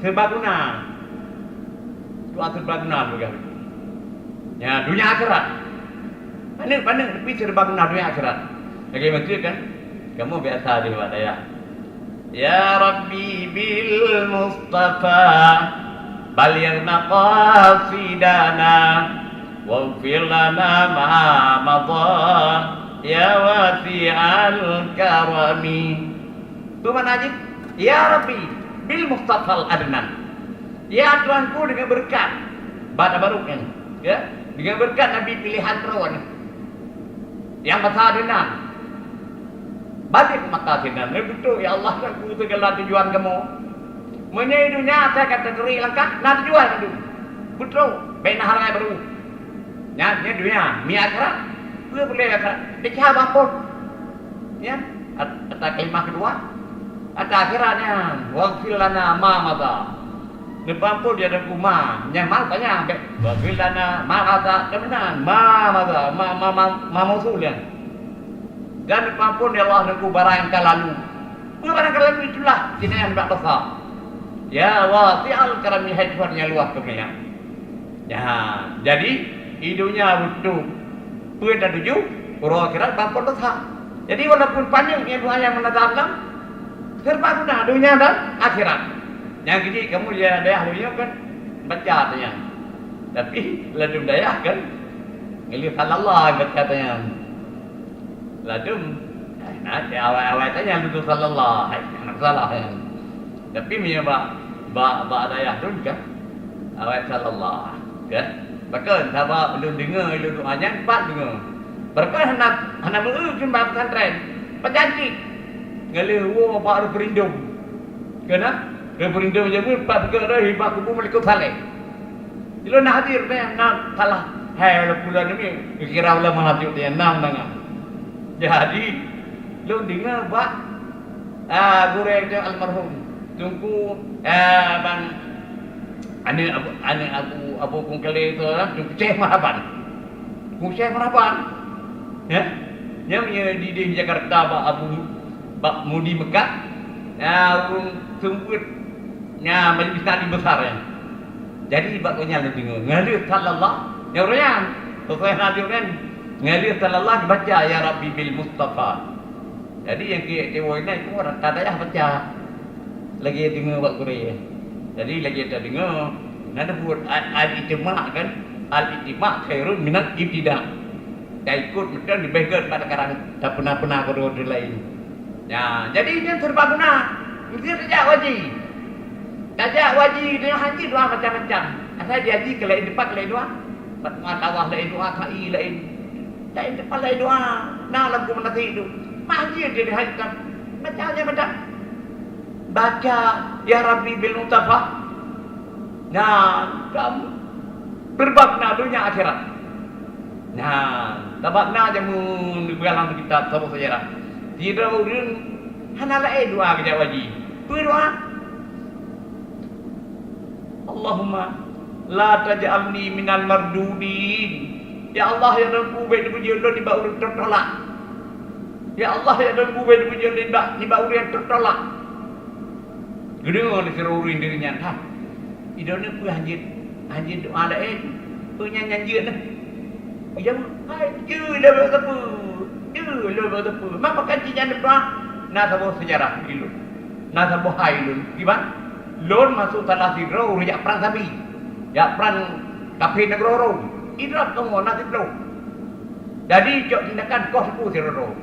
Serba guna. Doa serba guna peugah. Ya, dunia akhirat. Paneuk-paneuk tapi serba guna dunia akhirat. Lagèe maksud kan? Kamu biasa di luar dayah. Ya Rabbi bil Mustafa balligh maqasidana waghfir lana ma madha ya wasi'al karami. Tu makna jih, ya Rabbi bil Mustafal Adnan. Ya Tuhanku, dengan berkat bak tabaruk nyan, ya, dengan berkat Nabi pilihan droe nyan, nyang masa Adnan. Balik maka sinan, eh, beutôi, ya Allah, Tuhanku, segala tujuan kamoe. Meunyoe di dunia asai ka teutuléh langkah, na tujuan tu. Beutôi, bèk na halangan barô. Nyan, nyan dunia, mi akhirat. Peue boleh akhirat? Pecah bapot. Ya, at-, ata kalimah kedua. Ata akhirat nyan, waghfir lana ma madha. Neupeuampôn di ateueh ma, nyang ma tanya bèk. Waghfir lana ma madha, keunan ma madha, ma, ma, ma, ma mausul nyan. Dan neupeuampôn, ya Allah, Teungku, barang nyang ka lalu. Peue barang ka lalu itulah, sinoe nyang bak dosa. Ya wasi'al karami, hai Tuhan nyang luwah keumuliaan. Ya, jadi, di dunia beutôi peue tatuju, uroe akhirat bak dosa. Jadi, walaupun panjang nyan doa nyang meunazam lam, serba guna dunia dan akhirat. Nyang keuji kamoe di dayah lôn nyoe kan baca tu nyan. Tapi ladôm dayah kan ngeulheueh sallallahu baca tu nyan. Ladôm, eh, na cit awai-awai tanya lôn sallallahu, hai, hana salah nyan. Tapi meunyoe bak, bak, bak dayah lôn kan awai sallallahu, kan? Pakon, sabab lôn deungoe lôn doa nyan pat deungoe. Pakon hana, hana meu-eu keu bak pesantren. Pajan cit ngeulheueh woe bak referendum. Keunan referendum jameun pat deungoe hibah kubu Malikul Saleh. Ilôn na hadir, na salah. Hai, ulama pula ni, kira ulama hadir dia, enam tangan. Jadi, lôn deungoe bak, ah, gurée teuh almarhum Teungku, ah, ban aneuk Abu, aneuk Abu, Abu Kungkale tu lah, Teungku Syekh Marhaban. Teungku Syekh Marhaban. Ya? Nyang, nyang di, di Jakarta bak Abu, bak Mudi Mekah. Ya, ureueng seumeubeuet. Ya, majlis taklim besar ya. Jadi, bak gobnyan lôn deungoe, ngon lheueh sallallahu, ya, ureueng nyan, sesuai hadis kan, ngon lheueh sallallahu dibaca, "Ya Rabbi bil Mustafa." Jadi, nyang keu tiwoe na itu orang ka dayah baca. Lagée deungoe bak gurée. Jadi, lagée tadeungoe, na buet al-, al-ijtima' kan, "Al-ijtima' khairun minal ibtida'." Taikot meuteun leubeh gét bak takarang tapeuna-peuna keudroe laén. Nah, jadi nyan seureuba guna. Meusti tajak u haji. Tajak u haji, nyoe haji doa macam-macam. Asai di haji keu laén teumpat laén doa. Bak teumpat tawaf laén doa, sa'i laén. Laén teumpat laén doa. Na lam buku manasik tu. Mah haji di haji tam. Macam-macam macam. Baca, "Ya Rabbi bil Mustafa." Nah, kamu berbakna dunia akhirat. Nah, sabab na jameun neubeugalak kitab saboh sejarah. Sidroe ureueng hana laén doa geujak u haji. Peue doa? "Allahumma la taj'alni minal mardudin." Ya Allah, ya Tuhanku, bék neupeujeuet lôn nibak ureueng teutolak. Ya Allah, ya Tuhanku, bék neupeujeuet lôn nibak, nibak ureueng teutolak. Geudeungoe lé sidroe ureueng di nyan, "Hah, idone peue hanjeuet, hanjeuet doa laén? Peue nyan, nyan jeuet nah?" Geujaweueb, "Hai, jeuet lé bak sapeue? Jeuet lé bak sapeue? Ma pakon cit nyan doa?" Na saboh sejarah ilôn. Na saboh hai lôn. Kiban? Lôn masôk salah sidroe ureueng jak prang sabi. Jak prang kafé nanggroe Rom. Idrop kamoe na siplôh. Jadi, cok tindakan koh teupeu sidroe.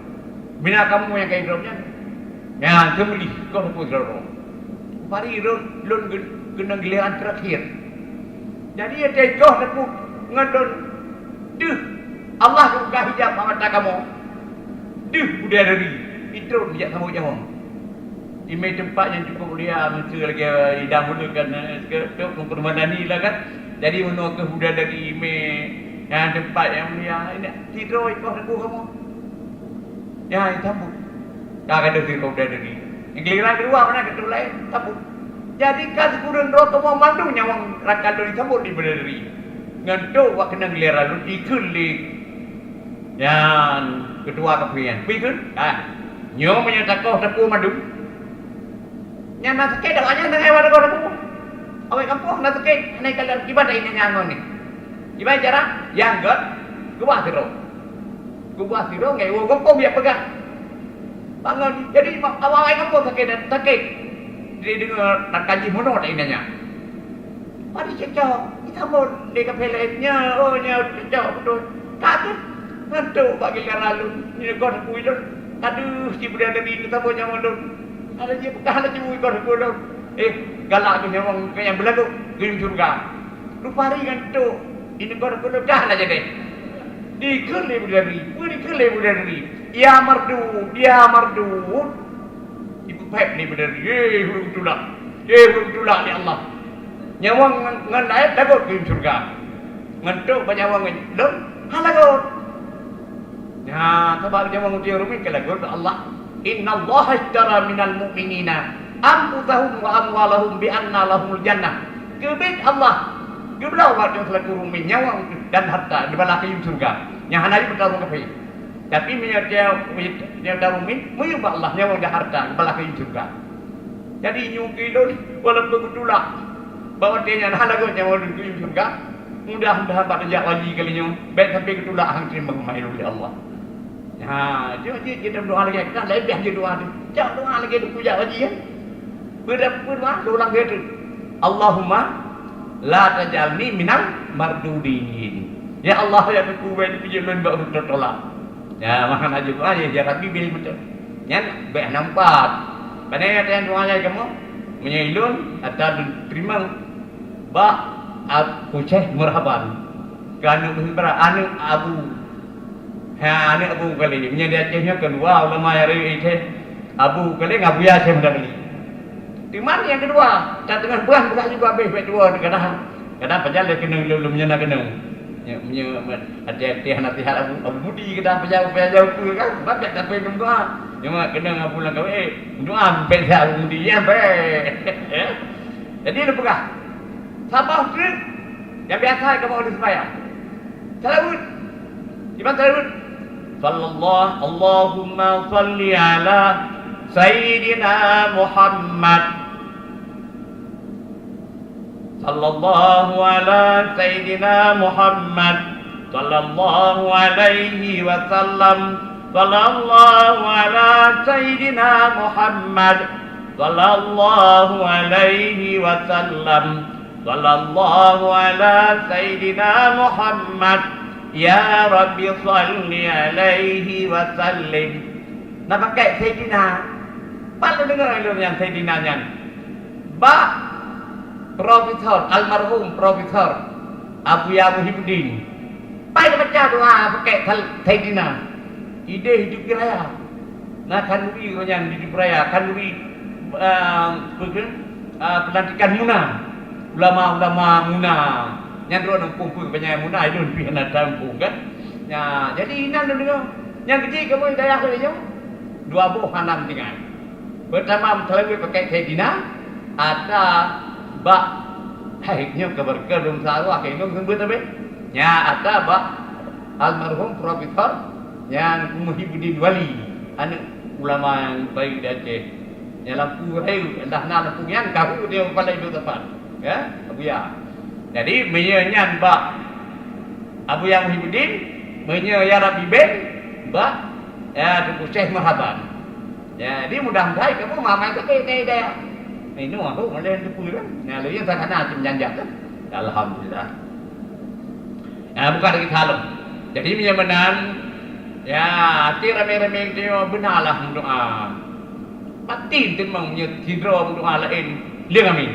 Mina kamoe nyang ka idrop nyan. Nyan, seumeulih koh teupeu sidroe. Pari lôn, lôn gen-, geunong gileran terakhir. Jadi, watèe koh teupeu ngon lôn, deuh, Allah geubuka hijab bak mata kamoe. Deuh, bidadari, itron jak saboh nyawöng. Imé teumpat nyang cukup mulia, meuseu lagèe idang ulôn kan, eh, keu, keu, keu Madani lah kan. Jadi, meunoe keuh bidadari imé, nyang teumpat nyang mulia, ini sidroe ikoh teupeu kamoe. Nyan, sambot. Ka gadôh sidroe bidadari. Giliran keudua, mana keudua laén, sambot. Jadi, ka sikureueng droe teuma mandum nyawöng rakan lôn disambot di bidadari. Ngon trôk bak keunong giliran lôn, ikheun lé nyan keudua kafé nyan. Peue ikheun? Ah, nyoe meunyoe takoh teupeu mandum, nyan na sakét awaknyan, na ngon takoh teupeu. Awak gampông na sakét, hana ikalon, kiban inan nyan ngon nyoe. Kiban cara, nyang gèt, keubah sidroe. Keubah sidroe ngon woe gampông jak peugah. Bangon, jadi ma-, awak-awak gampông sakét, sakét. Jadi deungoe rakan jih meunoe inan nyan. Padub cocok, disambot lé kafé laén nyoe, oh, nyoe cocok beutôi. Ka kheueh, ngon trôk bak giliran lôn, nyoe goh teupeu lôn. Ka deuh cit bidadari neusambot nyawöng lôn. Hana jipeugah laju ikoh teupeu lôn. Eh, galak keu nyawöng, keu nyang beulagot, geuyue syeuruga. Rupari ngon trôk, ineuk goh teupeu lôn dah na jadi. Dikheun lé bidadari, peue dikheun lé bidadari? Ya mardud, ya mardud. Ipeupèp lé bidadari, "Hei, ureueng tulak! Hei, ureueng tulak lé Allah! Nyawöng ngon, ngon laén lagot keu syeuruga. Ngon trôk bak nyawöng lôn, hana lagot." Nyan, sabab nyawöng ureueng rumieng ka lagot bak Allah. "Innallaha ishtara minal mu'minina anfusahum wa amwalahum bi anna lahumul jannah." Keubiet Allah geubloe bak geutanyoe seulaku rumieng nyawöng dan hareuta, dibalah keu syeuruga. Nyang hana jeuet meutarông kafé. Tapi meunyoe teu-, meunyoe teu-, meunyoe tarumieng, meunyoe bak Allah nyawöng dan hareuta, balah keu syeuruga. Jadi, nyoe keu lôn, walaupun geutulak, bak watèe nyan hana lagèe nyawöng lôn keu syeuruga, mudah-mudahan bak teujak haji kali nyoe, bèk sampai geutulak han teurimong meu'ah lôn lé Allah. Ha, jeuet, jeuet, jeuet doa lagèe, kan laén piah jeuet doa tu. Jak doa lagèe teupeu jak haji, kan? Beureupeue doa, lôn ulang lagèe tu. Allahumma la taj'alni minal mardudin. Ya Allah, ya Tuhanku, bèk neupeujeuet lôn bak ureueng teutolak. Ya, makna jeuet doa, ya, ya Rabbi, bil beutôi. Nyan bèk nampak. Pane nyang doa nyang kamoe, meunyoe lôn ata lôn teurimong bak Abu Syekh Marhaban. Keu aneuk, aneuk Abu. Ha, aneuk Abu Kale. Meunyoe di Aceh nyoe keudua ulama nyang rayeuk Aceh, Abu Kale ngon Abuya Syekh Muda Kale. Teuma nyang keudua, ka teungoh beuah, beuah jih habéh, bèk tuwoe, kadang, kadang pajan lé keunong lom, lom nyan na keunong. Nyoe, nyoe, hati-hati hana sihat Abu, Abu Mudi keudah peujaweub, peujaweub peue kan? Babet tapi dum doa. Nyoe keunong Abu Langkawi, eh, doa bek sihat Abu Mudi, ya, bek. Ya. Jadi, dia peugah, saboh treuk nyang biasa kamoe di sembahyang. Salawat. Iban salawat. Sallallahu, Allahumma salli ala Sayyidina Muhammad. Sallallahu ala Sayyidina Muhammad. Sallallahu alaihi wasallam. Sallallahu ala Sayyidina Muhammad. Sallallahu alaihi wasallam. Sallallahu ala Sayyidina Muhammad. Ya Rabbi, salli alaihi wasallim. Na pakai Sayyidina. Pat lôn deungoe lôn nyang Sayyidina nyan? Bak Profesor, almarhum Profesor Abuya Muhibuddin. Pai baca doa pakai sal-, Sayyidina. Idéh di Duki Raya. Na khanduri ureueng nyan di Duki Raya, khanduri, eh, peue kheun, eh, pelantikan Muna. Ulama-ulama Muna. Nyan droe muphom peue keubahgiaan Muna, ilôn pih hana tamuphom kan. Nya, jadi inan lôn deungoe. Nyang keujih kamoe dayah lôn nyoe, dua boh hana meutinggai. Peutama meuteuleueng pakai Saidina, ata bak, hai, nyoe keubeureukat lôn salah, hai, lôn seumeubeuet sabe. Nya ata bak almarhum Profesor nyang Muhibuddin Wali, aneuk ulama nyang baik di Aceh. Nyang lampu rayeuk, dah na lampu nyan, ka hu dia kepala ibu tepat. Ya, Abuya. Jadi, meunyoe nyan bak Abuya Muhibuddin, meunyoe ya Rabbi Ben, bak, ya, Teungku Syekh Marhaban. Jadi, mudah-mudahan kamoe mamai sabe teuh dayah. Inoe aku malèe teupeu kan. Nah, lagèe sana cuma janjak kan. Alhamdulillah. Ya, buka lagi salom. Jadi, meunyoe meunan, ya, até ramé-ramé nyoe beunalah meudoa. Pasti teuma meunyoe sidroe meudoa laén, lheueh amin.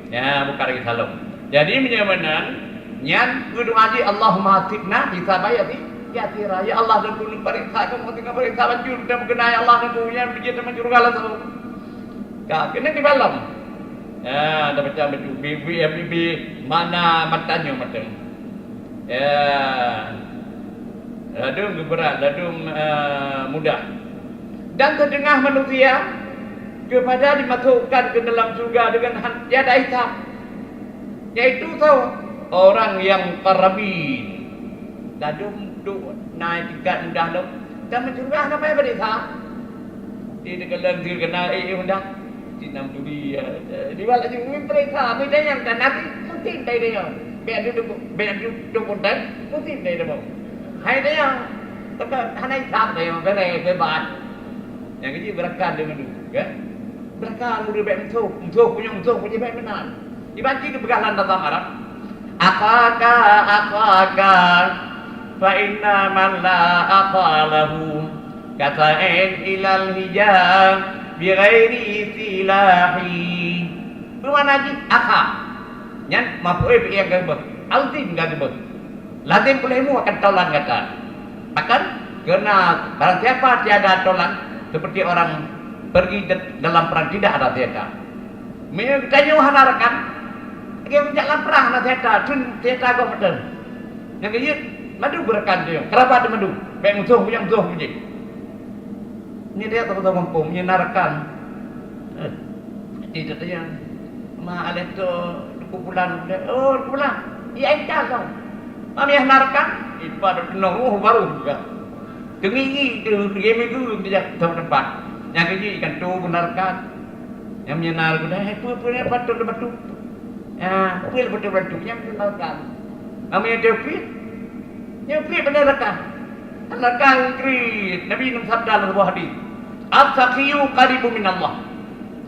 Ya, buka lagi salom. Jadi, meunyoe meunan, nyan meudoa jih, "Allahumma hasibna hisaba yasi-, yasira." Ya Allah, dan ulôn pareksa kamoe teungoh pareksa bacut, dan meukeuna, ya Allah, dan ulôn nyan bijéh teuma syeuruga langsung. Ka, keuneuk dibalom. Ya, dah baca bacut. Bi, bi, bi, bi, mana matanya mata. Ya. Ladum geubeurat, ladum, eh, mudah. Dan setengah manusia kepada dimasukkan ke dalam surga dengan han-, tiada hisab. Yaitu tau orang yang muqarrabin. Ladum tu naik tingkat mudah lom. Dan mencurah sampai pada hisab. Di dekat lagi kena, eh, eh, mudah. Cina Maduri, ya. Eh, di bawah laju, meuperiksa, meuideh nyang dan nabi, mungkin dai dai nyoe. Bèk adu dukuk, bèk adu dukuk dan, mungkin dai dai nyoe. Hai dai nyoe, tetap hana hisab dai nyoe, bèrèh, beubaih. Nyang keujih beurakan dai mandum, ya. Beurakan muda bèk musoh, musoh punya musoh, punya bèk meunan. Iban cit geupeugah lam dalam Arab, "Akhaka, akhaka, fa inna man la akha lahu, kasa'in ilal hija bi ghairi silahi." Peue makna jih? Akha. Nyan maf'ul bih nyang ka geubeuet. Alzim ka geubeuet. Lazim ulèhmu akan taulan gata. Akan, karena barang siapa tiada taulan, seperti orang pergi de-, dalam perang tidak ada senjata. Meunyoe geutanyoe hana rakan, lagèe meujak lam prang hana senjata, thon senjata gob meuteun. Nyang geuyue, mandum beurakan tanyoe, keurabat mandum, bèk musoh, nyang musoh puji. Nyoe dia tahu-tahu gampông, nyoe na rakan. Eh, di tatanya, ma alèh tu, Teungku Pulan, oh, Teungku Pulan, ya, entah kau. Mami na rakan, ipa dah kena roh baru juga. Teungi-ngi tu, dia minggu dia tahu tempat. Nyang keujih ikan tu beuna rakan. Nyang meunyenar guna, hai, peue-peue nyan patut dibantu. Ya, peue patut dibantu, nyang meunyenar kan. Nyang meunyenar pih, nyang pih beuna rakan. Rakan kri, Nabi neusabda lam saboh hadis, "As-sakhiyyu qaribun minallah,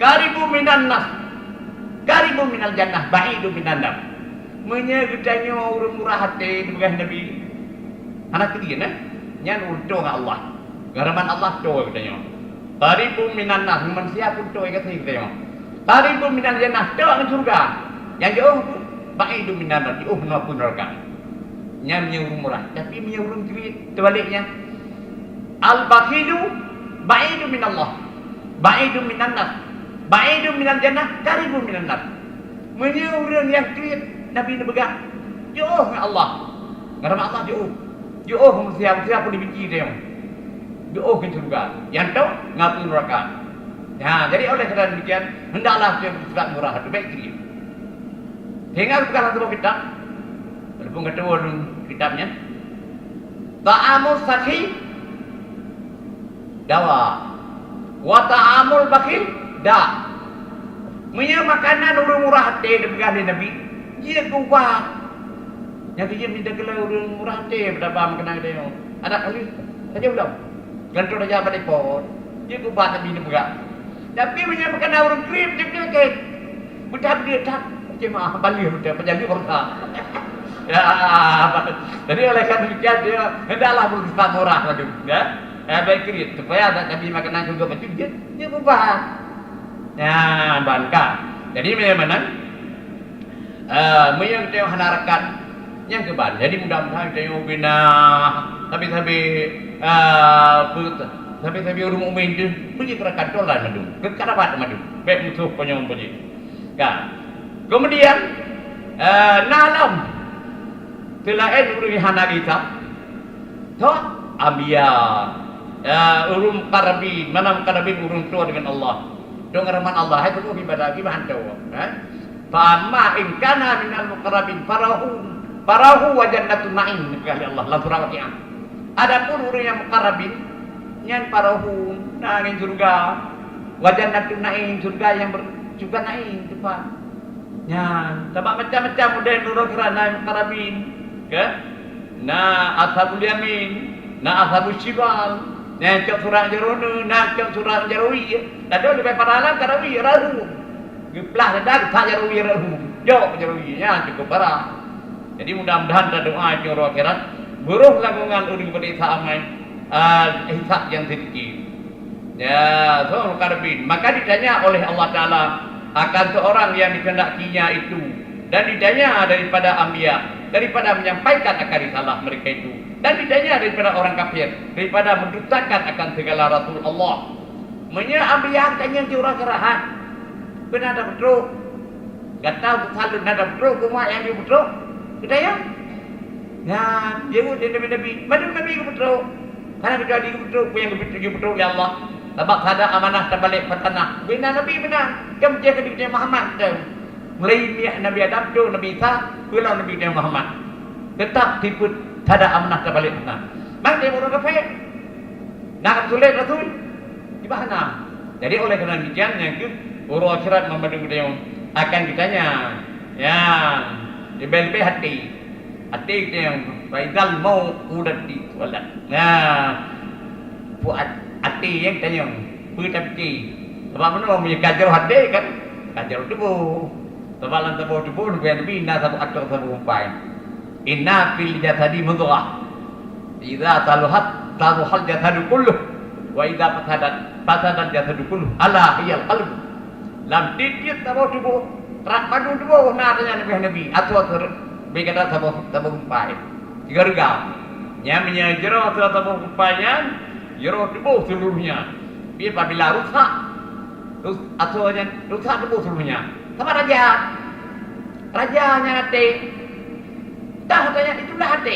qaribun minan nas, qaribun minal jannah, ba'idun minan nar." Meunyoe geutanyoe ureueng murah até, dipeugah Nabi, hana keudian, eh? Nyan ureueng toe ngon Allah. Ngon rahmat Allah toe geutanyoe. Qaribun minan nas, manusia pun toe geutanyoe. Qaribun minal jannah, toe ngon syeuruga. Nyang jiôh, ba'idun minan nar, jiôh ngon apui neuraka. Nyan meunyoe ureueng murah. Tapi meunyoe ureueng kriet, teubaleknya. Al-bakhilu ba'idun minallah, ba'idun minan nas, ba'idun minal jannah, qaribun minan nar. Meunyoe ureueng nyang kriet, Nabi neupeugah, jiôh ngon Allah. Ngon rahmat Allah jiôh. Jiôh manusia, manusia pun dibenci tanyoe. Jiôh keu syeuruga. Nyang tôh ngon api neuraka. Nah, jadi oleh karena demikian, hendaklah kita bersifat murah hati, baik kriet. Sehingga bukan satu kitab, walaupun kata ulun kitab nyan, ta'amul sakhi dawa, wa ta'amul bakhil da. Meunyoe makanan ureuëng murah até dipeugah lé Nabi, jeuet keu ubat. Nyang keujeuet minta keulai ureuëng murah até beudaba makanan geutanyoe. Adak kali saja ulôn. Gantoe raja bak depot, jeuet keu ubat Nabi neupeugah. Tapi meunyoe makanan ureuëng kriet, jeuet keu sakét. Beuthat dia that, jemaah balik beuthat, pejalan beureusa. Ya, jadi oleh karena demikian dia hendaklah bersifat murah tadi, ya. Eh, baik kriet supaya tak jadi makanan juga betul dia, dia berubah. Ya, ban ka. Jadi memang eh, meunyoe teuh hana rakan nyang keuban. Jadi mudah-mudahan teuh bina sabe-sabe eh, pe- sabe-sabe ureuëng mukmin tu beuji rakan tolan madu. Keu karabat madu. Bek musuh panyong beuji. Ka. Kemudian eh, na lom selain ureuëng hana kitab, toh, anbiya, ya, ureuëng muqarrabin, mana muqarrabin ureuëng tuha dengan Allah. Dong rahmat Allah, hai tubuh ibadah, ibadah tu, ha? Fa amma in kana minal muqarrabin farahu, farahu wa jannatun na'im, dikali Allah dalam surah Waqiah. Adapun ureuëng yang muqarrabin, nyan farahu, na angin surga, wa jannatun na'im, surga yang ber, surga na'im tempat. Nyan, sabab macam-macam model nurul kiran na muqarrabin, ke? Na ashabul yamin, na ashabul shimal, na cok surat jaroe, na cok surat jaroe. Tadi leubeh parah lam karawi rahu. Geuplah dada geuplah jaroe rahu. Jok jaroe, nyan cukup parah. Jadi mudah-mudahan ta doa nyoe akhirat, buroh lagungan ureuëng beudosa amai, ah, hisab yang sedikit. Ya, so muqarrabin. Maka ditanya oleh Allah Ta'ala akan seorang yang dikehendakinya itu, dan ditanya daripada anbiya, daripada menyampaikan akan risalah mereka itu, dan ditanya daripada orang kafir, daripada mendustakan akan segala rasul Allah. Meunyoe anbiya tanya jurah kerahat, beuna ada beutôi. Gata saleuem na dapeutrok keu umat nyang jeuet peutrok? Geutanyoe? Nyan, jeuet lé nabi-nabi. Mandum nabi geupeutrok. Hana kecuali geupeutrok peue nyang geupeutrok lé Allah. Sabab sada amanah tabalek bak tanah. Bina nabi meunan. Kan meujeuet keu Nabi Muhammad tu. Mulai miet Nabi Adam tu Nabi Isa, peue lom Nabi Muhammad. Teutap sifeuet sada amanah tabalek bak tanah. Bang dia ureuëng kafé. Nak sulet rasul? Di bahana. Jadi oleh karena demikian nyang keuh uroe akhirat mandum geutanyoe akan ditanya. Ya, leubeh-leubeh até. Até geutanyoe, faizal mau'udati su'ilat. Nah, buat até nyang geutanyoe, peue tapike? Sabab meunoe meunyoe ka jroh até kan, ka jroh tuboh. Sabab lam saboh tuboh, Nabi na saboh ateueh saboh umpai. Inna fil jasadi mudghah. Idza saluhat saluhal jasadu kulluh. Wa idza fasadat fasadal jasadu kulluh. Ala hiyal qalbu. Lam tieb-tieb saboh tuboh, rab padum tuboh na tanya Nabi, Nabi, ateueh, ateueh, beu gata saboh, saboh umpai. Tiga rega. Nyan meunyoe jroh ateueh saboh umpai nyan, jroh tuboh seluruhnya. Tapi apabila rusak, rus-, ateueh nyan rusak tuboh seluruhnya. Sama raja. Raja nyan até. Dah tanya itulah até.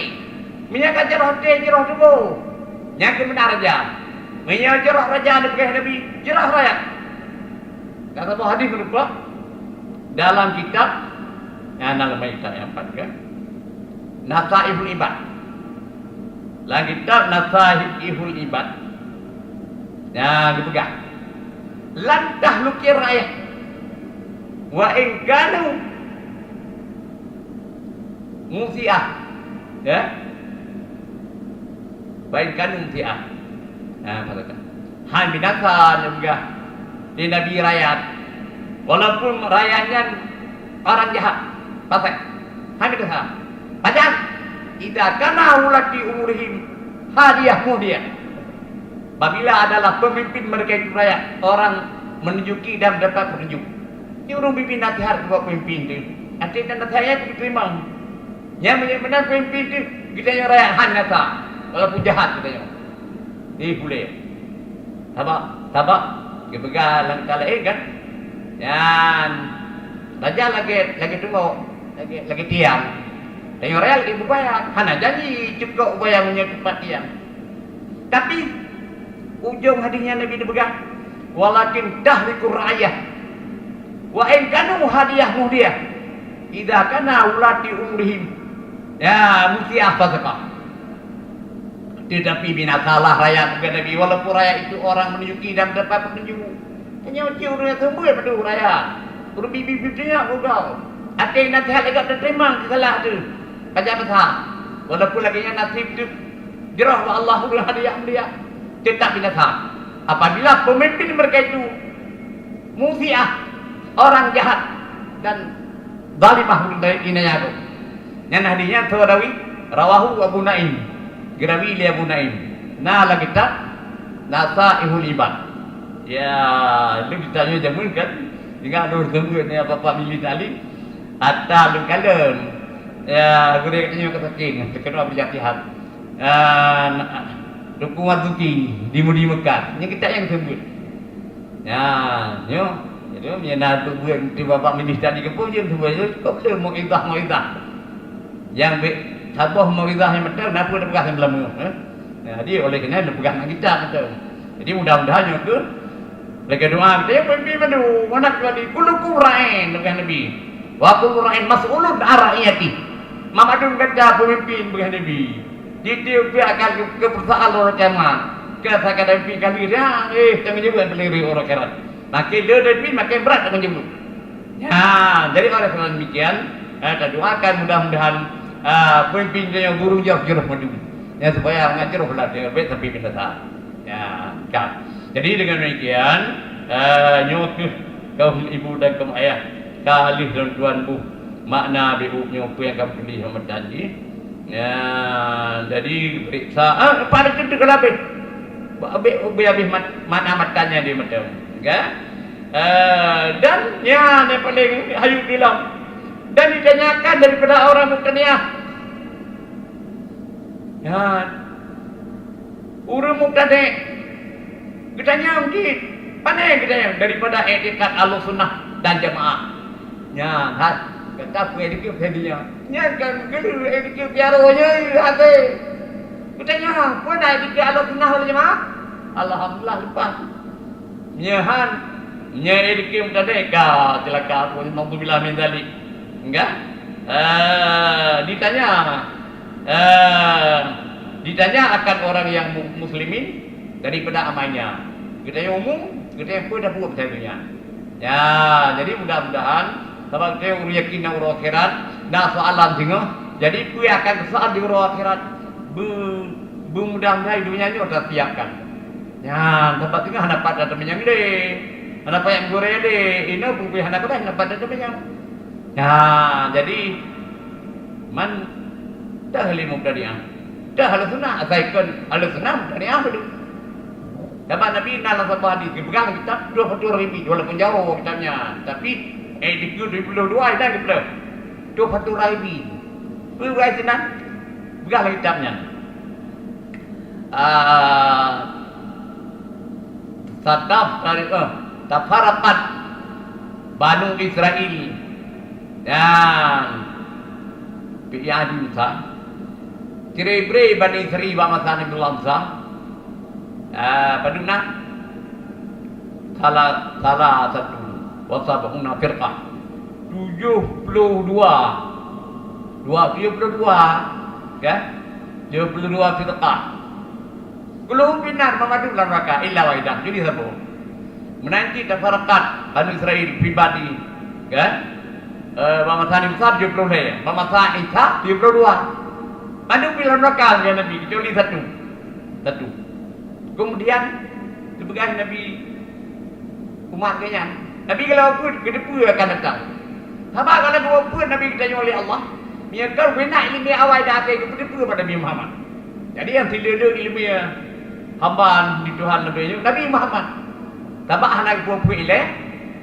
Meunyoe ka jroh até, jroh tuboh. Nyan keuh meunan raja. Meunyoe jroh raja dipeugah Nabi, jroh rakyat. Ka saboh hadis meurupa dalam kitab, ya, dalam kitab nyang pat kan? Nasaihul Ibad. Lam kitab Nasaihul Ibad, ya, geupeugah, "Lan tahlukir rakyat wa in kanu musiah." Ya. Wa in kanu musiah. Nah, katakan. Hai binasa nyang peugah di Nabi rakyat. Walaupun rakyat nyan orang jahat, fasik. Hai binasa. Pajan, idza kana wulati umurihim hadiyah muhdiyah. Apabila adalah pemimpin mereka itu rakyat, orang menunjuki dan mendapat petunjuk. Di ureuëng bibi nasihat kepada pemimpin tu, nanti dan nasihat itu diterima. Nyang meunyoe meunan peumimpin teuh, geutanyoe rakyat hana sa, walaupun jahat geutanyoe. Di puléh. Sabab, sabab geupeugah lam kitab laén kan? Nyan, raja lagèe, lagèe teungoh, lagèe, lagèe tiang. Tanyoe rakyat lagèe bubayang, hana janji cukôp bubayang meunyoe teumpat diam. Tapi, ujông hadih nyan Nabi neupeugah, "Walakin tahlikur ra'iyah, wa in kanu hadiyah muhdiyah, idza kana ulati umrihim, ya, musi'ah fasaqah." Tetapi binasalah rakyat, kheun Nabi, walaupun rakyat itu orang menunjuki dan mendapat petunjuk. Tanyoe cit ureueng nyang seumeubeuet padum rakyat. Ureueng bibi-bibi nyan gugau. Até naseuhat lagak teurimong teusalah teuh. Pajan masa. Walaupun lagèe nyan naseb teuh jroh bak Allah, ureueng hadiyah mulia, tetap binasa. Apabila pemimpin mereka itu musi'ah, orang jahat dan zalimah, ureueng inaya tu. Nyan hadis nyan soe rawi, rawahu Abu Naim. Geurawi lé Abu Naim. Na lam kitab Nasaihul Ibad. Ya, lôn ditanyoe jameun kan, ingat lôn seumeubeuet nyan Bapak Mili Tali. Ata lôn kalon. Ya, gurèe tanyoe ka sakét, teukeunong peujatihan. Ah, Teungku Marzuki di Mudi Mekah. Nyan kitab nyang seumeubeuet. Ya, nyoe. Jadi, meunyoe na teubeuet di Bapak Minister di kampung, jeuet teubeuet, jeuet cukôp le mau'izah-mau'izah. Nyang bèk saboh mau'izah nyang mantong, na peue teupeugah nyang beulamu, eh? Nah, jadi, oleh karena neupeugah ngon kitab mantong. Jadi, mudah-mudahan nyoe keuh, lagèe doa kita, ya, pemimpin bandu, mana kecuali, "Kullukum ra'in," peugah Nabi. "Wa kullu ra'in mas'ulun an ra'iyati." Mandum gata pemimpin, peugah Nabi. Tiep-tiep pihak akan keu-, keu peurasaan uroe kiamat. Keu sakadar pih kali dah, eh, tanggong jaweueb paléng rhot uroe akhirat. Makin le deuh pih, makin brat tanggong jaweueb. Ya, jadi oleh karena demikian, eh, tadoakan mudah-mudahan, ah, pemimpin tanyoe gurèe jroh-jroh madu. Ya, supaya ngon jroh lah dia, bèk sampai binasa. Ya, ka. Jadi dengan demikian, eh, nyoe keuh kaum ibu dan kaum ayah, ka lheueh lôn tuan buet makna beuh nyoe peue nyang ka tuléh lam matan jih. Ya, jadi periksa, ah, pada tentu kalau habéh. Habéh, habéh, habéh mat-, makna matan nyan di mata. Kan? Eh, dan nyan yang paling hayeu dilam. Dan ditanyakan daripada orang mubtadi'ah. Ya. Ureueng mubtadi', geutanyong cit, pane geutanyong daripada iktikad Ahlussunnah dan Jamaah. Nyan, hat, gata peue dikeue Fahmi nyan? Nyan kan geuleu dikeue piaro nyoe hase. Geutanyong, peue na dikeue Ahlussunnah wal Jamaah? Alhamdulillah, leupah. Nyan han, nyan dikeue mubtadi' ka, celaka, naudzubillah min dzalik. Enggak? Eh, ditanya, eh, ditanya akan orang yang mu-, muslimin daripada amalnya. Geutanyoe umum, geutanyoe peue dah buet masa dunia. Ya, jadi mudah-mudahan, sabab geutanyoe ureueng yakin ngon uroe akhirat, na soalan singoh, jadi peue akan soal di uroe akhirat, be-, beumudah-mudahan dunia nyoe tasiapkan. Nyan, sabab singoh hana pat that manyang lé, hana pat nyang gurèe lé, inoe bukui hana keudeh, hana pat that manyang. Nah, jadi, man teuh lé mubtadi'ah. Teuh Ahlussunnah, asai kon Ahlussunnah mubtadi'ah beudôh. Sabab Nabi na lam saboh hadis, geupeugah lam kitab Tuhfatur Raghibin, walaupun jauh kitab nyan, tapi, eh, dikeue tujoh ploh dua, inan geupeugah Tuhfatur Raghibin. Peue buet sinan? Peugah lam kitab nyan. Ah, Tatap dari, eh, tafarraqat Banu Israil dan fi ahdi Musa. Ciri-ciri Bani Israil bak masa Nabi Musa. Ah, padum na? Salah, salah satu. Wa sab'una firqah. Tujoh ploh dua. Dua, tujoh ploh dua. Kan? Tujoh ploh dua firqah. Kulluhum finnar, mandum lam neuraka, illa wahidah, kecuali saboh. Meunan cit tafarraqat Banu Israil fi ba'di, kan? Eh, bak masa Nabi Musa tujoh ploh lhèe, bak masa Isa tujoh ploh dua. Mandum pih lam neuraka, kheun Nabi, kecuali satu. Satu. Kemudian, geupeugah Nabi, umat geuh nyan. Nabi kalau peuet, geuteupeue akan datang. Sabab kalau geupeue Nabi geutanyoe lé Allah, meunyoe kon beunak ileumèe awai dan akhé, geupeuteupeue bak Nabi Muhammad. Jadi nyang sileuleu ileumèe hamba di Tuhan leubeh nyoe Nabi Muhammad. Sabab hana geupeue-peue ilèe,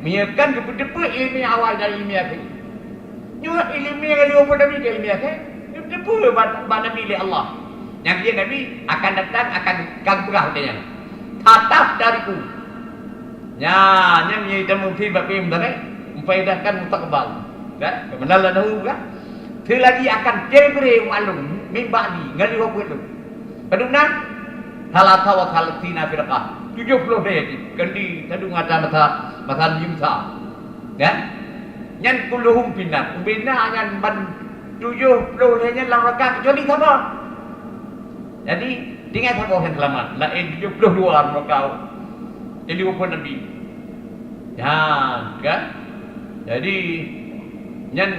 meunyoe kon geupeuteupeue ileumèe awai dan ileumèe akhé. Nyoe ileumèe nyang lheueh Nabi keu ileumèe akhé, geuteupeue bak, bak Nabi lé Allah. Nyang jih Nabi akan datang, akan ka geupeugah watèe nyan. Tatap dariku. Nyan, nyan meunyoe ita meufi bak film tadi, memfaedahkan mustaqbal. Kan? Keumanal dah tahu kan? Seulagi akan teubri umat lôn, min ba'di, ngon lheueh buet lôn. Padum na? Salasa wa salasina firqah. Tujoh ploh lhèe jih. Kandi tadong masa, masa Nabi Musa. Ya? Nyan kulluhum finnar. Ubena nyan ban tujoh ploh lhèe nyan lam neuraka keucuali saboh. Jadi, tinggai saboh nyang seulamat. Laén tujoh ploh dua lam neuraka. Jadi, umpama Nabi. Nyan, kan? Jadi, nyan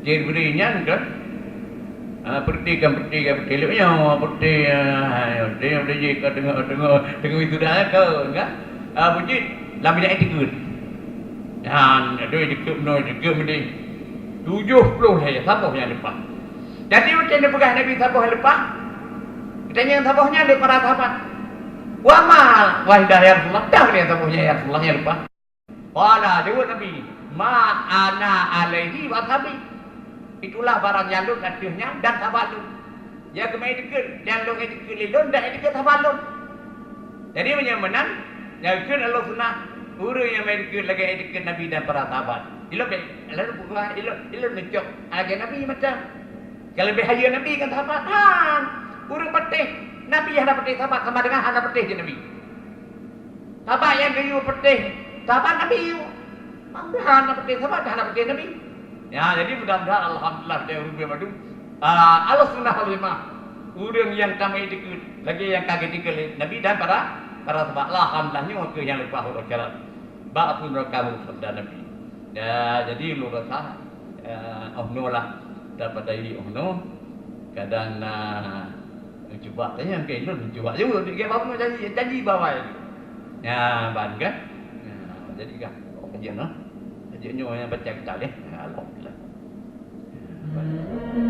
Jibril nyan kan, ah, peureuté kan, peureuté kan, peureuté lé nyoe, peureuté, ah, peureuté, peureuté jih ka teungoh, teungoh, teungoh wisuda kan, kan? Ah, beujeuet lam binéh jikeue. Nyan, adoe jikeue meunoe, jikeue meudéh. Tujoh ploh lhèe, saboh nyang leupah. Jadi, watèe neupeugah Nabi saboh nyang leupah, geutanyong saboh nyan lé para sahabat, "Wa ma, wahai ya Rasulullah, dah lé saboh nyan ya Rasulullah nyang leupah?" Qala, jaweueb Nabi, "Ma ana alaihi wa ashabi." Itulah barang nyang lôn ateueh nyan dan sahabat lôn. Ya, keumeung iktikeuet nyang lôn iktikeuet lé lôn dan iktikeuet sahabat lôn. Jadi, meunyoe meunan, nyang kheun Allah sunnah, ureueng nyang meuiktikeuet lagèe iktikeuet Nabi dan para sahabat. Ilôn bèk, ilôn bukan, ilôn, ilôn neucok lagèe Nabi macam. Ka leubeh hayeue Nabi ngon sahabat. Han, ureueng patéh Nabi hana patéh sahabat sama dengan hana patéh jeuet Nabi. Sahabat nyang geuyue patéh sahabat Nabi yue. Hana patéh sahabat, hana patéh Nabi. Ya, jadi mudah-mudahan alhamdulillah dari ureueng bandum, ah, Ahlussunnah wal Jamaah. Ureueng nyang tameuiktikeuet lagèe nyang ka geuiktikeuet lé Nabi dan para, para sahabat. Alhamdulillah, nyoe keuh nyang leupah uroe syarat. Bak pun rakamu sabda Nabi. Ya, jadi lôn rasa, ya, oh noe lah. Daripada ini oh noe. Kadang, ah, Cuba tanya ke lôn, cuba jaweueb, dia bawa janji, janji bawa. Ya, ban kan? Ya, jadi kan? Oh, kajian, ha? Kajian nyoe nyang baca kita leh. Ya, alhamdulillah. Ya, ban.